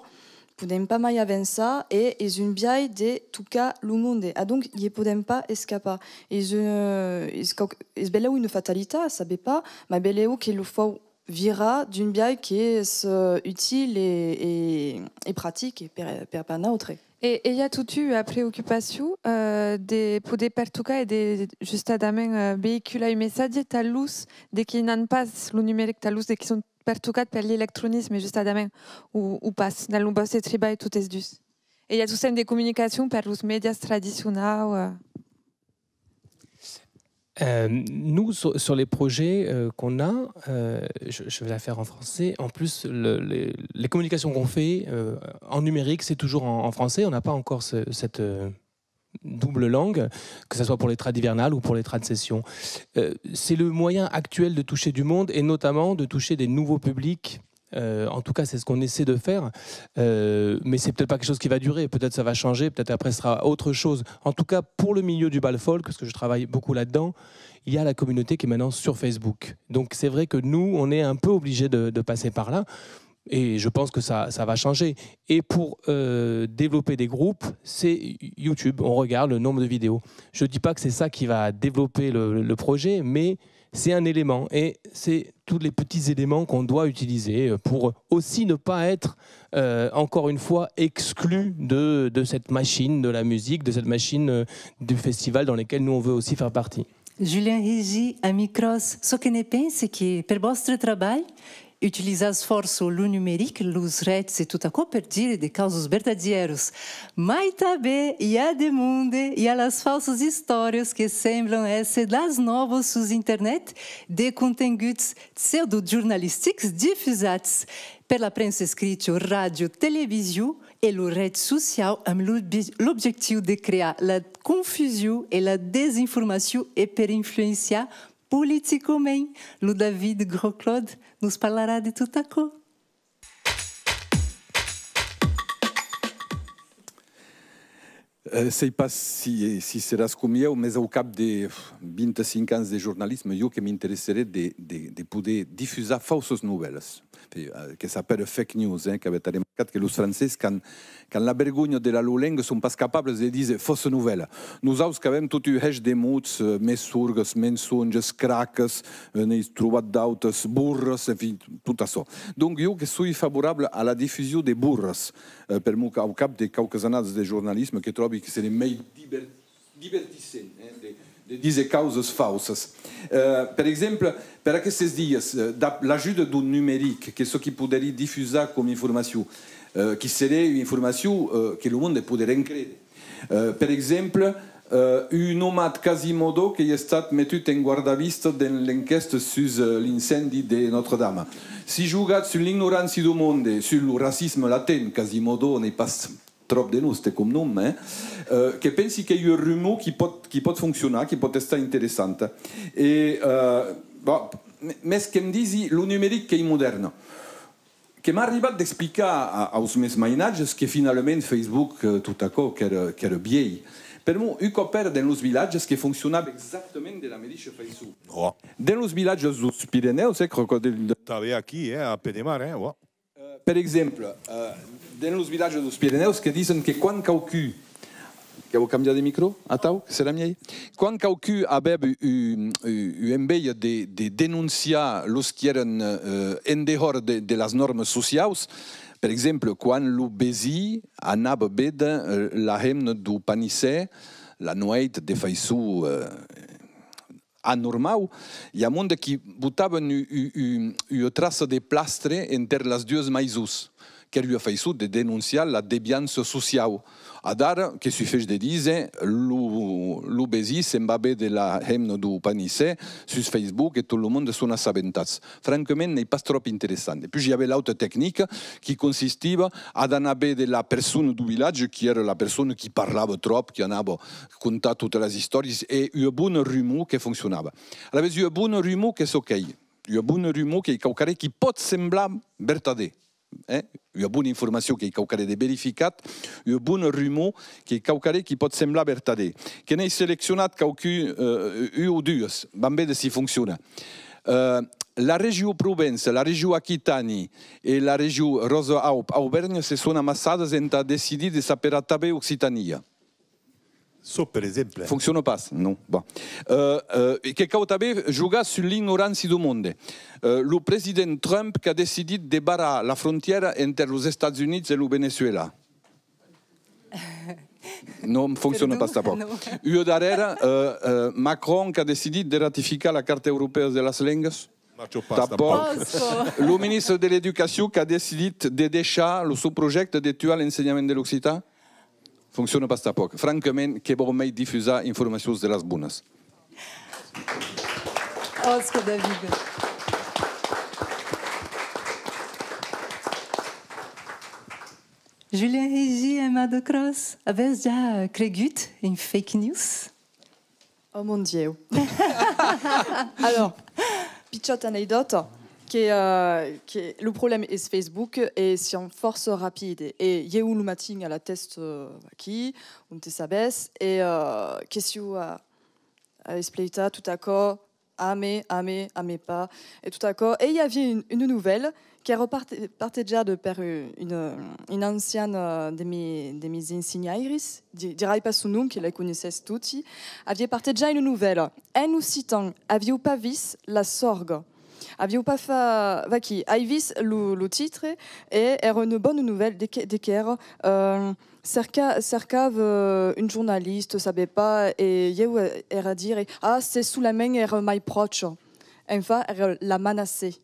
podèm pas mai avançar e es un biais de tocar lo monde. Adonc, i podèm pas escapar. Es un, es quauqu-, es belèu una fatalitat, sabe pas, mas belèu que lo fau virar d'un biais qu'es, euh, util e, e, e pratic per, per, per nautre. E, e i a totun ua preocupacion, euh, de poder pertocar e de, justadament, euh, veïcular un messatge tà los de qui n'an pas lo numeric, tà los de qui son pertocats per l'electronisme, justadament, o, o pas, dens lo vòste tribalh totes dus? E i a tostemps de comunicacion per los mèdias tradicionaus, euh? Euh, nous, sur, sur les projets, euh, qu'on a, euh, je, je vais la faire en français. En plus, le, les, les communications qu'on fait, euh, en numérique, c'est toujours en, en français. On n'a pas encore ce, cette, euh, double langue, que ce soit pour les trades hivernales ou pour les trades sessions. Euh, c'est le moyen actuel de toucher du monde et notamment de toucher des nouveaux publics. Euh, en tout cas, c'est ce qu'on essaie de faire. Euh, mais c'est peut-être pas quelque chose qui va durer. Peut-être ça va changer, peut-être après ce sera autre chose. En tout cas, pour le milieu du bal folk, parce que je travaille beaucoup là-dedans, il y a la communauté qui est maintenant sur Facebook. Donc c'est vrai que nous, on est un peu obligés de, de passer par là. Et je pense que ça, ça va changer. Et pour, euh, développer des groupes, c'est YouTube. On regarde le nombre de vidéos. Je dis pas que c'est ça qui va développer le, le projet, mais c'est un élément. Et c'est tous les petits éléments qu'on doit utiliser, euh, pour aussi ne pas être, euh, encore une fois, exclu de, de cette machine de la musique, de cette machine, euh, du festival dans lesquelles nous, on veut aussi faire partie. Julian Régis, Amicross, çò que ne pensi que per vòstre trabalh utilizatz fòrça lo numeric, los rets e tot aquò per dire de causas verdadièras. Mai tanben i a de monde, i a las fausas istòrias que semblan èsser las nòvas sus internet, de contenguts pseudojornalistics difusats per la premsa escrita, ràdio, television e lo ret sociau amb l'obje-, l'objectiu de crear la confusion e la desinformacion e per influenciar politicament. Lo David Grosclaude nos parlarà de tot aquò. Eh, sèi pas si, si seràs com ieu, mès au cap de vint-e-cinc ans de jornalisme, jo que m'interessaré de, de, de poder difusar fausas novèlas, eh, que s'apèra fake news, eh, qu'avetz remarcat que los francés, quand, quand la vergonha de la lor lenga, son pas capables de díser fausse nouvelle. Nosaus qu'avèm tot un hèish de mots, eh, messorgas, mensonges, cracas, eh, n'ai trobat d'autes, borras, enfin, tot açò. Donc, jo que soi favorable a la difusion de borras, eh, per'mor qu'au cap de quauques annadas de jornalisme que tròbi que seré mei diver-, divertissent, eh, de, de díser causas fausas. Eh, per exemple, per aquestes dias, eh, dab l'ajuda d'un numeric, que çò qui poderí difusar com informacion, eh, qui seré ua informacion, eh, que lo monde poderén créder. Eh, per exemple, eh, un nomat Quasimodo qu'ei estat metut en guardavista dens l'enquèsta sus, eh, l'incendi de Notre-Dame. Si jogatz sus l'ignorància deu monde, sus lo racisme latent, Quasimodo n'ei pas tròp de noste com nom, eh? Eh, que pensi qu'ei ua rumor qui pòt, qui pòt foncionar, qui pòt estar interessanta. E, eh, bon, me-, mès que'm disi, lo numeric qu'ei modèrne. Que m'a arribat d'explicar a, aus mens mainatges que finalament Facebook, eh, tot aquò, qu'èra, qu'èra vièlh. Per'mor, un còp èra dens los vilatges que foncionava exactament de la medisha faiçon. Dens los vilatges deus Pirenèus, eh, Crocodile de... Tanben aquí, eh, a pè de mar, eh, oa. Eh, per exemple, eh, dens los vilatges deus Pirenèus que disen que quan quauqu'un Cau cambiar de micro, atau, que serà mielhs. Quan quauqu'un avèva u-, u-, u-, ua enveja de, de denonciar los qui èran, eh, en dehòra de, de las nòrmas sociaus, per exemple, quan lo vesin anava véder, eh, la hemna deu Panicèr la nueit de faiçon, eh, anormau, i a monde qui botavan u-, u-, u-, ua traça de plastre enter las duas maisons, qu'èra ua faiçon de denonciar la deviança sociau. Adara, que sufeish de díser, lo, lo vesin se'n va véder la hemna deu Panicèr sus Facebook e tot lo monde son assabentats. Francament, n'ei pas tròp interessant. E puish i avè l'auta tecnica qui consistiva ad anar véder la persona deu vilatge, qui èra la persona qui parlava tròp, qui anava contar totas las istòrias, e ua bona rumor que foncionava. Alavetz, ua bona rumor, qu'ei çò qu'ei? Ua bona rumor qu'ei quauquarren qui pòt semblar vertadèr, eh? Ua bona informacion qu'ei quauquarren de verificat, ua bona rumor qu'ei quauquarren qui pòt semblar vertadèr. Que n'èi seleccionat quauqu'un, eh, un o duas, vam véder si fonciona. Eh, la region Provença, la region Aquitània e la region Ròse Aup Auvèrnha se son amassadas entà decidir de s'aperar tanben Occitània. Çò, per exemple. Fonciona pas, non. Bon. Euh, euh, e que cau tanben jogar sus l'ignorància deu monde. Euh, lo president Trump qu'a decidit de barrar la frontièra enter los Estats Units e lo Veneçuela. Non, fonciona pas tanpòc. Non. Ua darrèra, euh, euh, Macron qu'a decidit de ratificar la Carta Europèa de las Lengas. Marcha pas, tanpòc. Lo ministre de l'Educacion qu'a decidit de deishar lo son projècte de tuar l'ensenhament de l'occitan. Fonciona pas tanpòc. Francament, que vau mei difusar informacions de las bonas. Òsca, David. Julien Régi, Emma Decroz, avètz ja cregut en fake news? Oh mon Dieu. Alors, pichòta anecdòta, que, euh, que lo problèma es Facebook e siam fòrça rapide. E ieu lo matin a la tèsta, euh, aquí, onte sabètz, e, euh, que siáu a, a espleitar tot aquò, ame, ame, ame pas, e tot aquò. E i aviá un, una novèla qu'èra parte-, partejada per un, un, un ancian, euh, de mi-, de mis ensenhairis, di-, dirai pas son nom, que la coneissètz toti, aviá partejat una novèla en occitan, aviáu pas vist la sòrga. Aviáu pas fa-, vaquí, ai vist lo, lo titre e èra una bona novèla de que, de qu'èra, euh, cerca-, cercava, euh, un jornalista, sabe pas, e ieu, euh, èra a dire, ah, se solament èra mai pròcha. Enfin, èra la Manassé.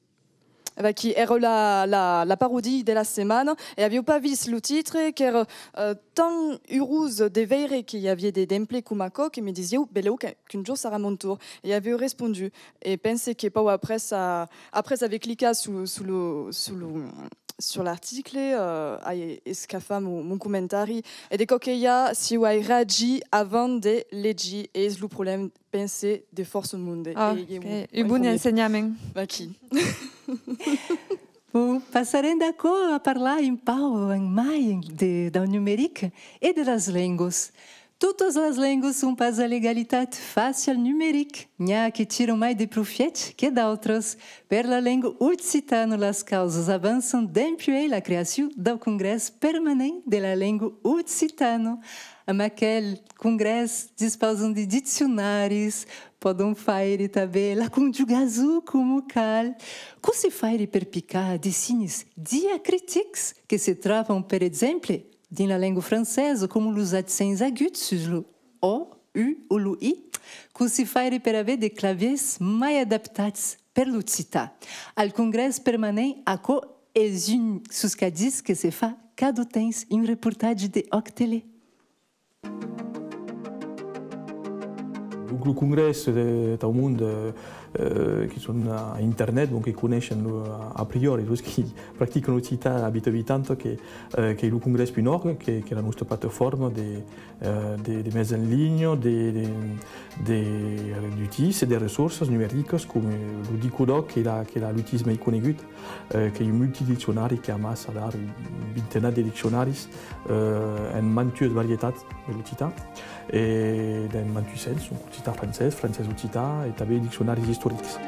Vaquí, èra la, la, la parodia de la setmana, e aviáu pas vist lo titre, qu'èra, euh, tan urós de veire que i aviá de, d'emplec coma aquò, que me disiáu, belèu que, qu'un jorn serà mon torn. E aviáu respondut. E pense que pauc après, a-, après aver clicat sus, sus lo, sus lo, sus l'article, euh, ai escafat mon, mon comentari. E de còps que i a, siáu ai reagit avant de legir, es lo problèma, pense, de fòrça monde. Ah, e un bon ensenhament. Vaquí. Bon, passarem d'aquò a parlar un pauc en mai de, dau numeric e de las lengas. Totas las lengas son pas a l'egalitat fàcia al numeric. N'i a que tiran mai de profiech que d'autras. Per la lenga occitana, las causas avançan dempuèi la creacion dau Congrès Permanent de la Lenga Occitana. Amb aquel congrès dispausan de diccionaris, pòdon faire tanben la conjugason coma cal. Cossí faire per picar de signes diacritics que se tròban, per exemple, dins la lenga francesa, coma los accents aguts sus lo o, u o lo i? Cossí faire per aver de clavièrs mai adaptats per l'occitan? Al Congrès Permanent, aquò es un suscadís que se fa cada temps, un reportatge de Òc Tele. Lo, lo congrès de, dau monde, eh, eh, qui son a internet, bon, que coneishen lo, a, a priori, los qui practican l'occitan a vita vitanta, que, eh, qu'ei lo congrès punt org, que, qu'ei la nòstra plataforma de, eh, de, de mesa en linha, de, de, de, d'utís e de ressorsas numericas, coma lo Dicodòc, qu'ei la, qu'ei la, l'utís mei conegut, eh, qu'ei un multidiccionari qu'amassa adara un vintenat de diccionaris, eh, en mantuas varietats de l'occitan, e en mantuas sens, donc occitan francés, francés occitan, e tanben diccionaris istorics.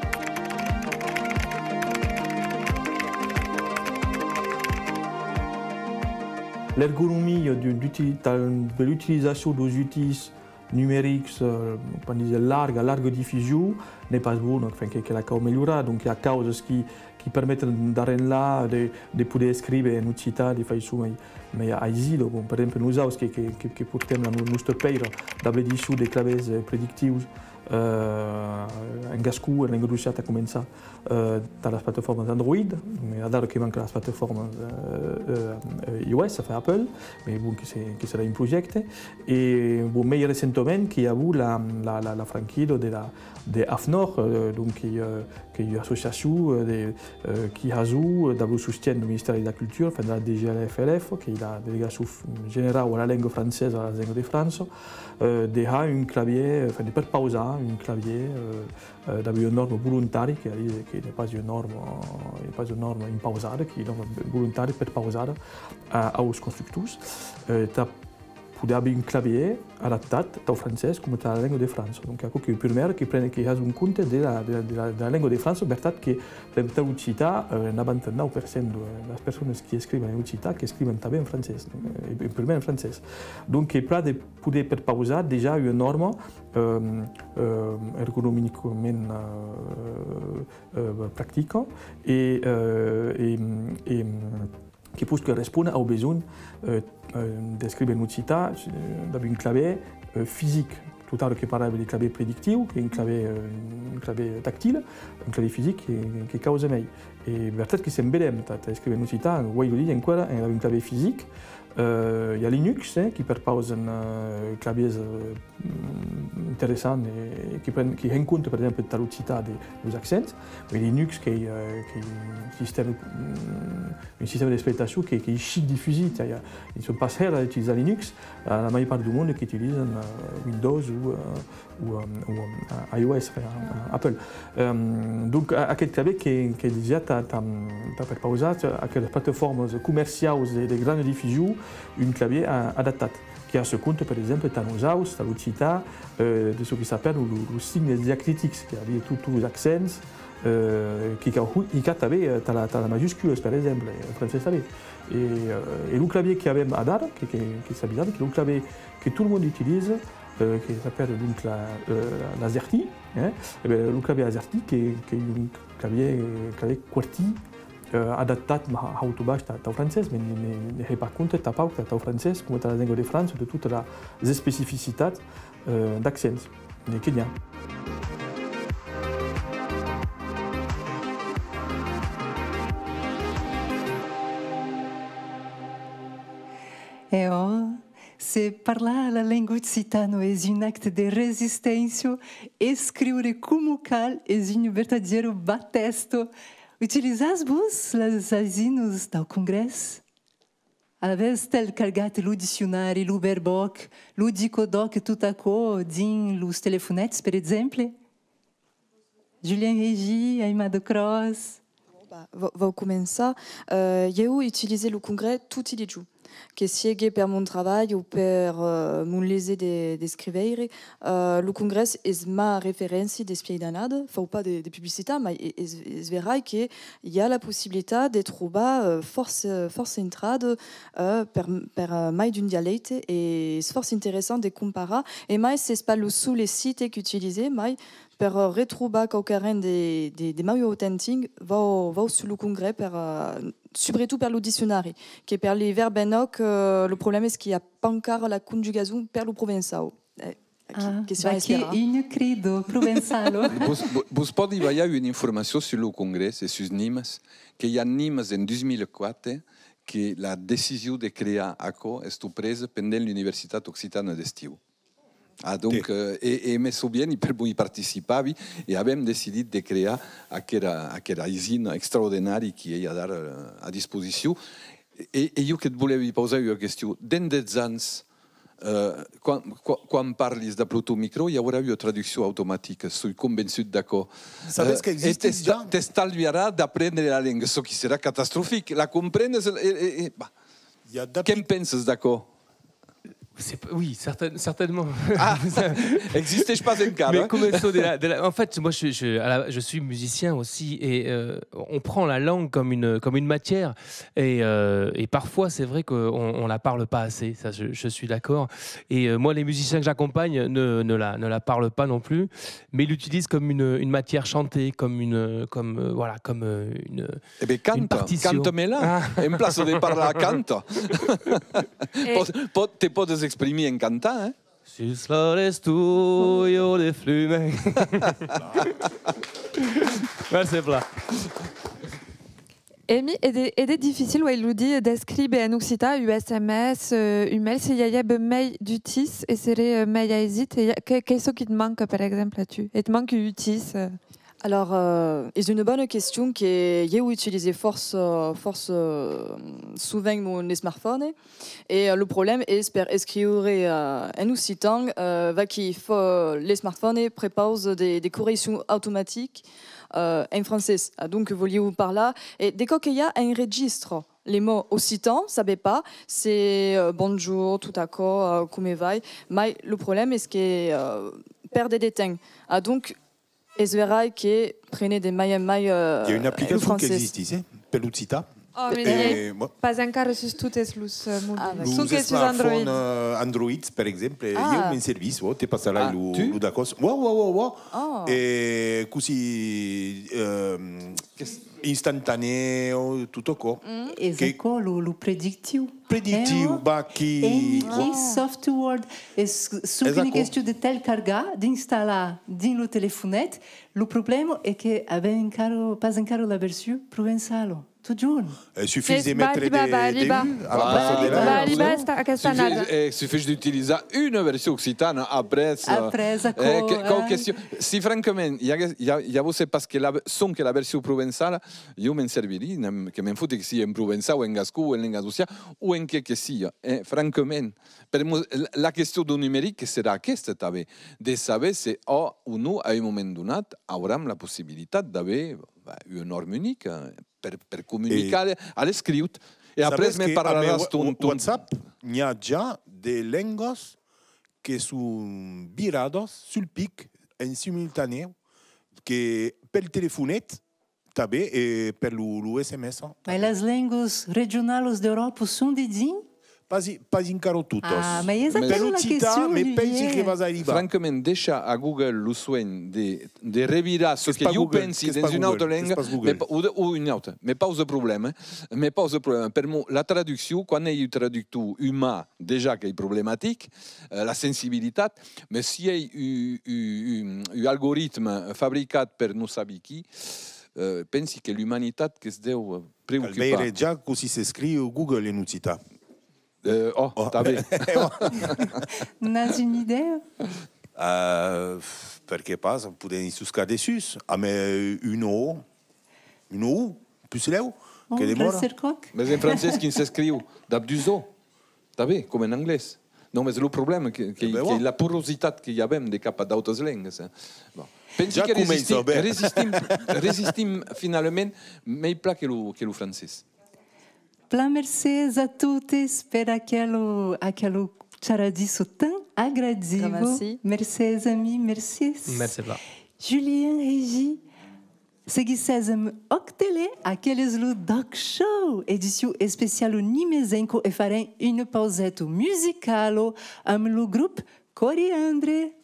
L'ergonomia d'un, d'utili-, tal-, de l'utilizacion deus utís numerics, eh, quan dise larga, larga difusion, n'ei pas bona, enfin, que, que la cau melhorar. Donc, i a causas qui, qui permeten d'arrenhlar, de, de poder escríver en occitan de faiçon mei, mei aisida. Bon, per exemple, nosaus que, que, que, que portem la no-, nosta pèira dab l'edicion de clavièrs, eh, predictius, eh, en gascon, en lengadocian tà començar, eh, tà las plataformas Android, mès adara que manca las plataformas, eh, eh, eh, iOS, enfin Apple, mès bon, que se, que serà un projècte. E, bon, mei recentament, que i a avut la, la, la, la franquida de la, de AFNOR, eh, donc, que, eh, qu'ei ua associacion, eh, de, eh, qui hasó, eh, dab lo sostien deu Ministèri de la Cultura, enfin, de la D G F L F, qu'ei la Delegacion f-, Generau a la Lenga Francesa, a la Lenga de França, eh, de har un clavièr, enfin, de perpausar un clavièr, eh, eh, dab ua nòrma volontari, que, que n'ei pas ua nòrma, n'ei pas ua nòrma impausada, qu'ei ua nòrma volontari perpausada a, aus constructors, eh, tà poder aver un clavièr adaptat tau francés coma tà la lenga de França. Donc, aquò qu'ei ua prumèra que pren, que has en compte de la, de la, de la, de la lenga de França, vertat que, per exemple, tà l'occitan, eh, navanta-nau per cent de las personas qui escriven en occitan, qu'escriven tanben en francés, eh, e, e prumèr en francés. Donc, qu'ei plan de poder perpausar dejà ua nòrma, eh, eh, ergonomicament, eh, eh, practica e, eh, e, e, que posque respóner au besonh, eh, eh, d'escríver en occitan, eh, dab un clavièr, eh, fisic. Tot ara que parlavi de clavièr predictiu, qu'ei un clavièr, eh, un clavièr tactil, un clavièr fisic que, que causa mei. E vertat que se'n vedem, tà, tà escríver en occitan, uei lo dia enqüèra, eh, dab un clavièr fisic, eh, i a Linux, eh, qui perpausen, eh, clavièrs, eh, mm, interessant e que pren, qui hèn compte, per exemple, tà l'occitan de, deus accents, mès Linux qu'ei, eh, qu'ei un sistèma, mm, un sistèma d'exploitacion que, qu'ei chic difusit, eh, i a, i son pas hèra a utilizar Linux, eh, la màger part deu monde qu'utilizan, eh, Windows o, eh, o, eh, o, eh, iOS, enfin, eh, Apple. Eh, donc, a-, aqueth clavièr que, que disiá tà, tà, tà perpausar aquelas plataformas comerciaus de, de grana difusion un clavièr, eh, adaptat. Qui a se compte, per exemple, tà nosaus, tà l'occitan, eh, de çò qui s'apèra lo, lo, los signes diacritics, qu'ei a dire tot, tots los accents, eh, qui cau hu-, hicar tanben, eh, tà la, tà las majusculas, per exemple, en francés tanben. E, eh, e lo clavièr qui avem adara, que, que, que s'avisava, qu'ei lo clavièr que tot lo monde utiliza, eh, que s'apèra donc la, eh, l'AZERTY, eh, e ben, lo clavièr AZERTY, que, qu'ei un clavièr, clavièr QWERTY, eh, adaptat ma-, haut o baish tà, tau francés, mès ne, ne, ne hè pas compte tanpauc tà, tau francés, coma tà la lenga de França, de totas las especificitats, eh, d'accents. N'ei que n'i a. E ò, se parlar la lenga occitana es un acte de resisténcia, escriure coma cal es una vertadièra batèsta. Utilizatz-vos las aisinas dau Congrès? Avètz tel cargat lo diccionari, lo verbòc, lo dicodòc e tot aquò dins los telefonets, per exemple? Julien Régy, Aimada Cros. Bon, bah, vau, vau començar. Euh, ieu utilize lo Congrès toti li jorns. Que siegue per mon trabalh o per, euh, mon leser de, d'escriveire, euh, lo Congrès es ma referéncia despièi d'annadas. Fau pas de, de publicitat, mai e-, es, es verai que i a la possibilitat de trobar, euh, fòrça, fòrça intradas, euh, per, per, euh, mai d'un dialècte, e es fòrça interessant de comparar. E mai s'es pas lo sol site qu'utilize, mai per, euh, retrobar quauquarren de, de, de mai autentic, vau, vau sus lo Congrès per, euh, subretot per lo diccionari, que per li vèrbs en òc, euh, lo problèma es qu'i a pas encara la conjugason per lo provençau. Eh, aquí, ah, question a esperar. Vaquí una crida provençala. Vos, vo-, vos pòdi balhar una informacion sus lo Congrès e sus Nimes, que i a Nimes en dos mil quatre, que la decision de crear aquò estó presa pendent l'Universitat Occitana d'Estiu. Ah, donc, eh, e, e me sovieni, per bon i participavi, e avèm decidit de crear aquera, aquera aisina extraordinari qui ei adara, eh, a disposicion. E, e jo que't volèvi pausar ua question. Dens dètz ans, eh, quan, quan, quan parlis dab lo ton micro, i aurà ua traduccion automatica, soi convençut d'aquò. Sabes, eh, qu'existe dejà. T'esta-, t'estalviarà d'aprendre la lenga, çò qui serà catastrofic. La comprenes, e, e, e, bah. Que'n penses d'aquò? C'est p-, oui, certaine-, certainement. Ah, existeix pas encara, mais hein. Comme ça, de la, de la, en fait, moi, je, je, à la, je suis musicien aussi, et, euh, on prend la langue comme une, comme une matière, et, euh, et parfois, c'est vrai qu'on, on la parle pas assez, ça, je, je suis d'accord. Et, euh, moi, les musiciens que j'accompagne ne, ne la, ne la parlent pas non plus, mais l'utilisent comme une, une matière chantée, comme une, comme, euh, voilà, comme, euh, une, E ben, une canta, partition. Canta-me-la. Ah. En plaça de parlar, canta. E Pòs, pòs, te pòdes exprimir en cantar, eh? Sus la restuio de Flumen. Mercé plan. Emi, e de, e de dificil, uèi lo dire, d'escriver en occitan, un S M S, euh, un mail, se i aguèt mei d'utís, e seré, euh, mei aisit, e i a, que, qu'ei çò qui te manca, per exemple, a tu? E te manca utís, euh? Alors, euh, es una bona question que ieu utilize fòrça, fòrça, euh, sovent mon smartphone. E, euh, lo problèma es per escriure, euh, en occitan, euh, vaquí, fo-, le smartphone prepausa de, de correccions automaticas, euh, en francés. Ah, donc, voliu parlar, e de còps que i a enregistra le mot occitan, sabe pas se, euh, bonjour, tot aquò, euh, come vai, mai lo problèma es que, euh, pèrde de temps. Ah, donc, es verai que prene de mai en mai, euh, lo francés. I a una aplicacion qu'existís, eh, per l'occitan. Oh, mais e, bon, pas encara sus totes los, euh, mobiles. Ah, d'accord. Sonque sus Android. Los smartphones, euh, Android, per exemple, ah, ieu me'n servís, oh, te passarai lo, lo dacòs. Uau, uau, uau, uau. Oh. E cossí, euh, instantanèu, tot aquò. Mm. Es aquò, lo, lo predictiu. Predictiu, eh, oh, vaquí. En qui software, es sonque una question de te'l cargar, d'installar dins lo telefonet. Lo problèma es que avèm encara, pas encara la version provençala. Totjorn. Eh, sufís de metre de, de u a la plaça de la. Va arribar aquesta annada. Sufís, eh, sufís d'utilizar una version occitana après, eh, après aquò, eh, que, quau question. Si francament i aguès, i a, i avòsse pas que la, sonque la version provençala, ieu me'n servirí, que me'n foti que sia en provençau, en gascon, en lengadocian, o en qué que sia, eh, francament. Per'mor, la, la question deu numeric que serà aquesta tanben, de saber se, ò, o non, a un moment donat, auram la possibilitat d'aver, bah, un norme unic, eh, per, per comunicar a l'escriut. E après me parlaràs ton, ton WhatsApp, n'i a ja de lengas que son viradas sul pic en simultanèu que pel telefonet, tanben, e per lo, lo S M S, eh, tanben. Mas las lengas regionalas d'Euròpa son dedins? Pas, pas encara totas. Ah, mas es aquela la question, Olivier. Mès pensi que vas arribar. Francament, daissar a Google lo soenh de, de revirar çò que ieu pensi dens una auta lenga, o, o una auta, me pausa problèma, eh? Me pausa problèma. Per'mor, la traduccion, quan ei un traductor uman, dejà qu'ei problematic, eh, la sensibilitat, mès si ei un, un, un, un algoritme fabricat per non sabi qui, eh, pensi que l'umanitat que's deu, eh, preocupar. Cal veire ja cossí s'escriu Google en occitan. Eh, ò, tanben. N'as una idèa? Eh, perqué pas, podèm i soscar dessús, amb, eh, un O, un O, puslèu, que demòra. Mès en francés, quin s'escriu? Dab dus O. Tanben, coma en anglés. Non, mès lo problèma que, que, qu'ei la porositat que i avèm de cap a d'autas lengas, eh. Bon. Pensi que resistim, resistim, resistim finalament mei plan que lo, que lo francés. Plan mercés a totes per aquela, aquela charadissa tan agradiva. Mercés, amics, mercés. Mercé plan. Julien, Regi, seguissètz amb Òc Tele, aquel es lo D'Òc Show, edicion especiala nimesenca, e farem una pauseta musicala amb lo grop Coriandre.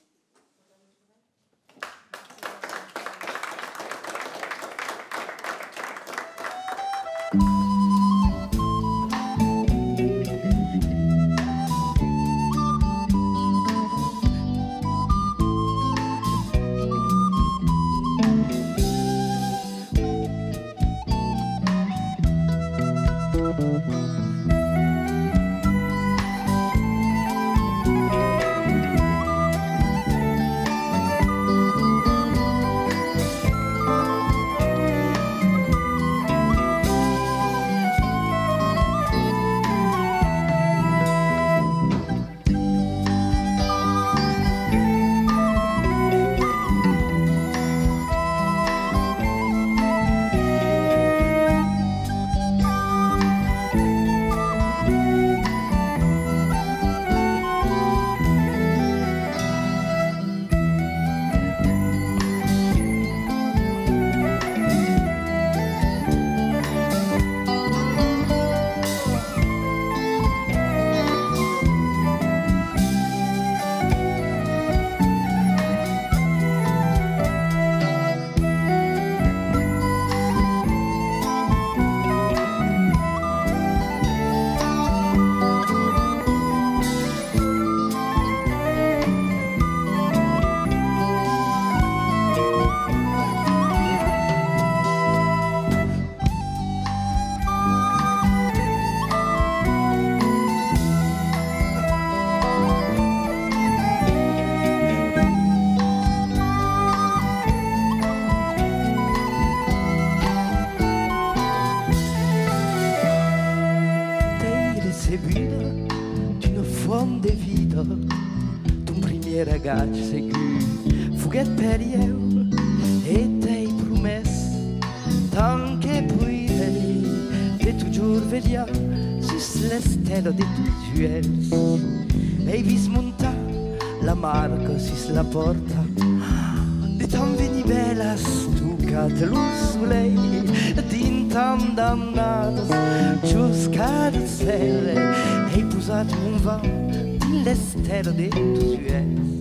D'una font de vida, ton primièr agach segur foguèt per ieu, e t'ai promés, tant que poirèi, de totjorn velhar sus l'estela de tos uèlhs. Ai vist montar la marca sus la pòrta, de tan venir bèlas, tocat lo solelh, dins tant d'annadas, jos cada cèl, ai posat mon vam dins l'estela de tos uèlhs.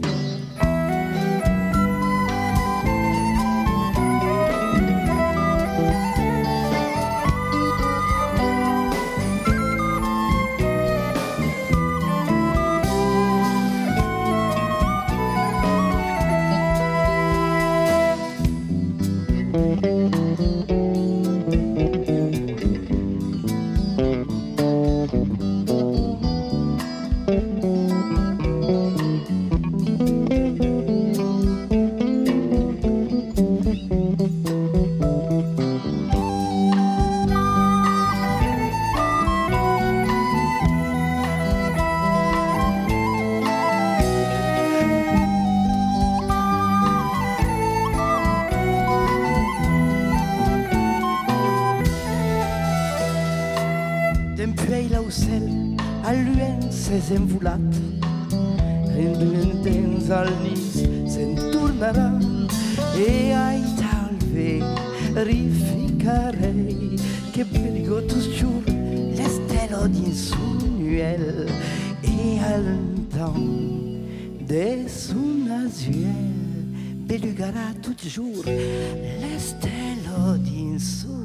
Dempuèi l'aucèl al luènh s'es envolat, en luènh dens al nis se'n tornarà, e ai tal verificarèi que beluga totjorn l'estela dins son uèlh, e al temps de son azuèl belugarà totjorn l'estela dins son.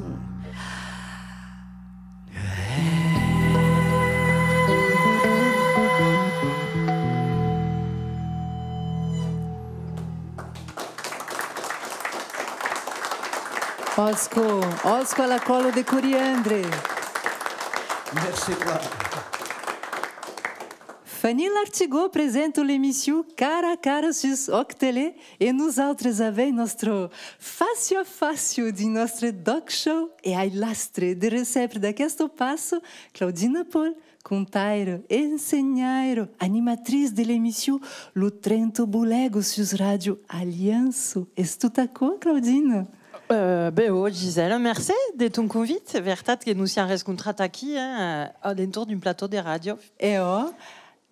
Òsco, òsco a la còla de Coriandre. Merci, Clara. Fanny Lartigot presenta l'emission Cara a cara sus Òc Tele e nosautres avèm nòstra facio a facio dins nòstre D'Òc Show e ai l'astre de recèbre d'aquesta passa Claudina Paul, contaira, ensenhaira, animatritz de l'emission Lo Trenta Bolega sus Ràdio Aliança. Es tot aquò, Claudina? Euh, ben, ò, Gisèle, mercé de ton convit. Vertat que nos siam rescontrats aquí, hein, a l'entorn d'un platò de ràdio. E ò,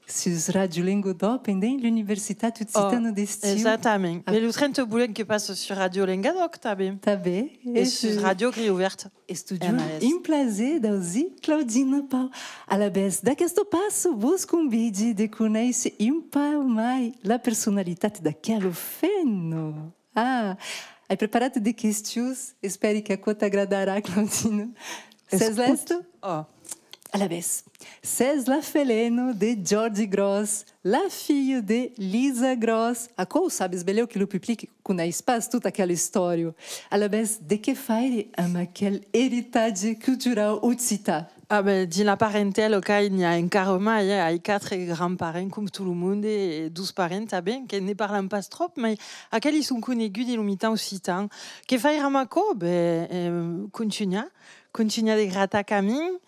sus Ràdio Lengadòc, pendent l'Universitat Occitana d'Estiu. Exactament. Ah. E lo trenta Bolega que passa sus Ràdio Lengadòc, tanben. Tanben. E sus Ràdio Griu Verd. Es totjorn un plaser d'ausir Claudina Pau. Alavetz, d'aquesta passa, vos convidi de conéisser un pauc mai la personalitat d'aquela femna. Ah, ai preparat de questions, espèri qu'aquò t'agradarà, Claudina. Sès lèsta? Ò. Alavetz, sès la felena de Jòrgi Gròs, la filha de Lisa Gròs. Aquò o sabes belèu que lo public coneis pas tota aquela istòria. Alavetz, de qué faire amb aquel eritatge culturau occitan? Ah ben, dins la parentèla qu'ai, n'i a encara mai, eh? Ai quatre grands-parents, com tot lo monde, e dos parents tanben, que ne parlam pas tròp, mai aqueli son coneguts dins lo mitan occitan. Qué faire amb aquò? Ben, eh, contunhar, contunhar de gratar camin,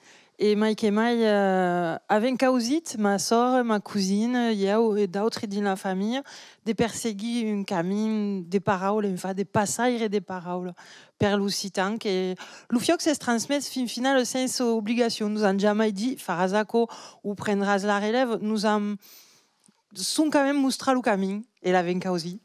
e mai que mai, eh, avèm causit, ma sòrre, ma cosina, ieu e d'autres dins la familha, de perseguir un camin de paraula, enfin, de passaire de paraula per l'occitan, que lo fiòc s'es transmés fin finala sens obligacion. Nos an jamai dit: faràs aquò o prendràs la relèva. Nos an soncament mostrat lo camin e l'avèm causit.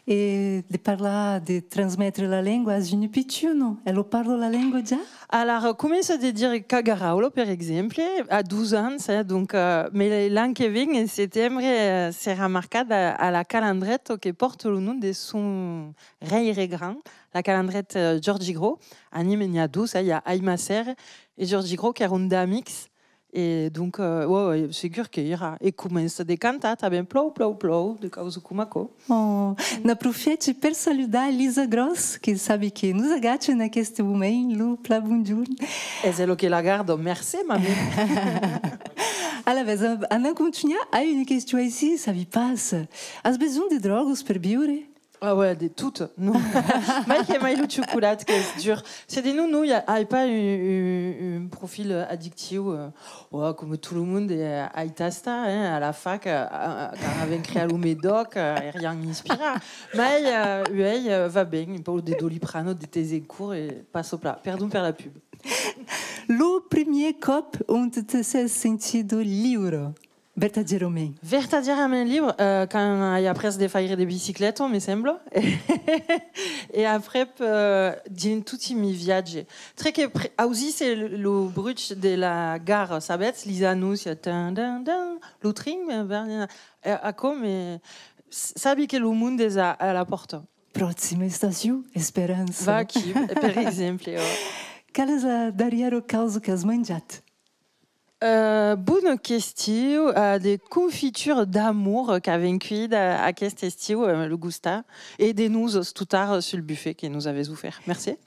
E de parlar de transmetre la lenga, as una pichona, ela parla la lenga ja? Alara, comença de dire qualque paraula, per exemple, a dos ans, eh, donc, eh, mai l'an que ven, en setembre, eh, serà marcat a, a la Calandreta que pòrta lo nom de son rèire grand, la Calandreta, eh, Jòrgi Gros. A Nimes n'i a dos, eh, i a Aimasser e Jòrgi Gros, qu'èran d'amics. E donc, eh, ouais, ouais, segur que irà. E comença de cantar tanben, plòu, plòu, plòu, de causas coma aquò. Oh, n'aprofièchi per saludar Lisa Gròs, que sabi que nos agacha en aqueste moment, lo plan bonjorn. Es ela que la garda, mercé, mamà. Alavetz, anam contunhar, ai una question aicí, sabi pas. As besonh de drògas per viure? Ah ouais, de tot, non. Mai que mai lo chocolat, qu'es dur. Se de non, non, i a, ai pas un, un, un profil addictiu, euh, ouais, coma tot lo monde, euh, ai tastat, hein, a la fac, euh, euh, quand avèm creat lo Medoc, euh, eriam inspirats. Mai, euh, uèi, euh, va ben, un pauc de Doliprane, de temps en cort, e passa plan. Perdon per la pub. Lo primièr còp ont te sès sentida liura, vertadièrament? Vertadièrament liura, euh, quand ai aprés de faire de bicicleta, me sembla. E aprèp, euh, dins toti mi viatges. Tre que pre-, ausisse lo, lo bruch de la gara, sabètz? Lis anóncias, tan, tan, tan, lo trin, eh, ben, eh, aquò me, s-, sabi que lo monde es a, a la pòrta. Proxima estacion, Esperança. Vaquí, per exemple, ò. Quala es la darrièra causa qu'as manjat? Euh, bona question, euh, de confitura d'amor qu'avèm cueillit, euh, aqueste estiu, euh, lo gostar, e de nosas tot ara sul buffet que nos avètz ofèrt. Mercé.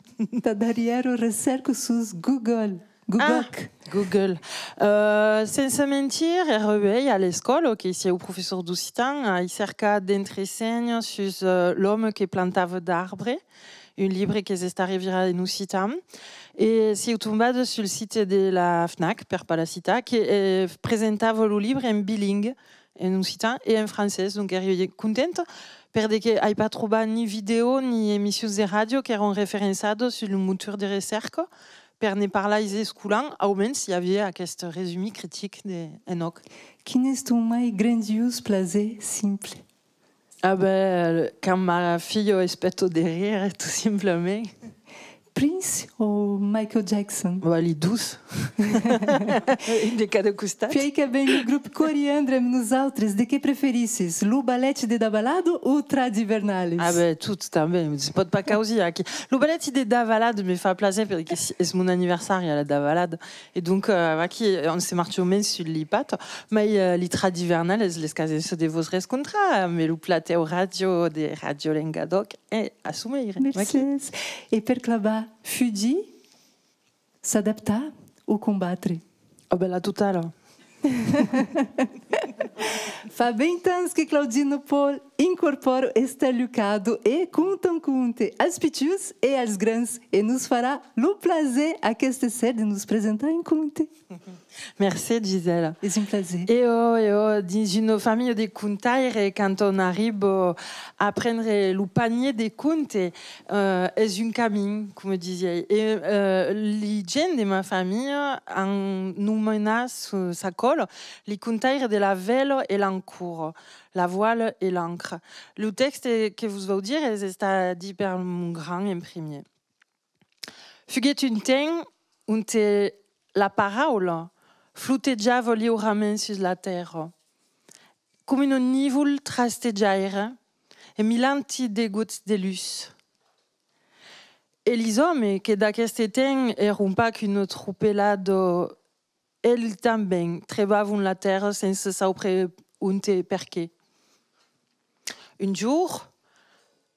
Ta darrièra recèrca sus Google. Google. Ah, Google. Euh, sense mentir, èra uèi a l'escòla que siáu professor d'occitan, ai cercat d'entresénher sus, euh, l'òme que plantava d'arbres, un libre qu'es estat revirat en occitan, e siáu tombada sul site de la FNAC, per pas la citar, que, eh, presentava lo libre en bilingue, en occitan e en francés, donc èri contenta, per de que ai pas trobat ni vidèo ni emissions de ràdio qu'èran referençadas sul motor de recèrca, per ne parlar als escolans, aumens i aviá aqueste resumit critic de, en òc. Quin es ton mai grandiós plaser simple? Ah ben, quand ma filha es peta de rire, tot simplament. Prince o Michael Jackson? Bah, li dos. Un de cada costat. Puèi qu'avèm lo grop Coriandre amb nosautres, de qué preferisses, lo balèt de davalada o Tradivernales? Ah ben, tot tanben, se pòt pas causir aquí. Lo balèt de davalada me fa plaser, perque si, es mon anniversari a la davalada. E donc, euh, aquí, on se marcha mens sul li patas, mai, euh, li Tradivernales, les casenças de vos rescontrar, amb lo platèu ràdio de Ràdio Lengadòc e a Someire. Mercés. E per clavar, fugir, s'adaptar o combatre? Oh, ben, la totala. Fa vint ans que Claudina Paul incorpòra Estel Lucado e Conta un conte als pichuts e als grans, e nos farà lo plaser aqueste ser de nos presentar un conte. Mercé, Gisèla. Es un plaser. E ò, e ò, dins una familha de contaires, quand on arriba a prendre lo panier de conte, euh, es un camin, coma disiái. E, euh, li gents de ma familha an nomenat sa, sa còla li contaires de la vela e l'encora, la voile et l'encre. Lo tèxte que vos vau dire es estat dit per mon grand en primièr. Fuguèt un temps onte la paraula flotejava liurament sus la tèrra, coma un nívol trastejaire, e milant-i de gots de lutz. E lis òmes, que d'aqueste temps èran pas qu'una tropelada, eles tanben trebavon la tèrra sense saupre onte e perqué. Un jorn,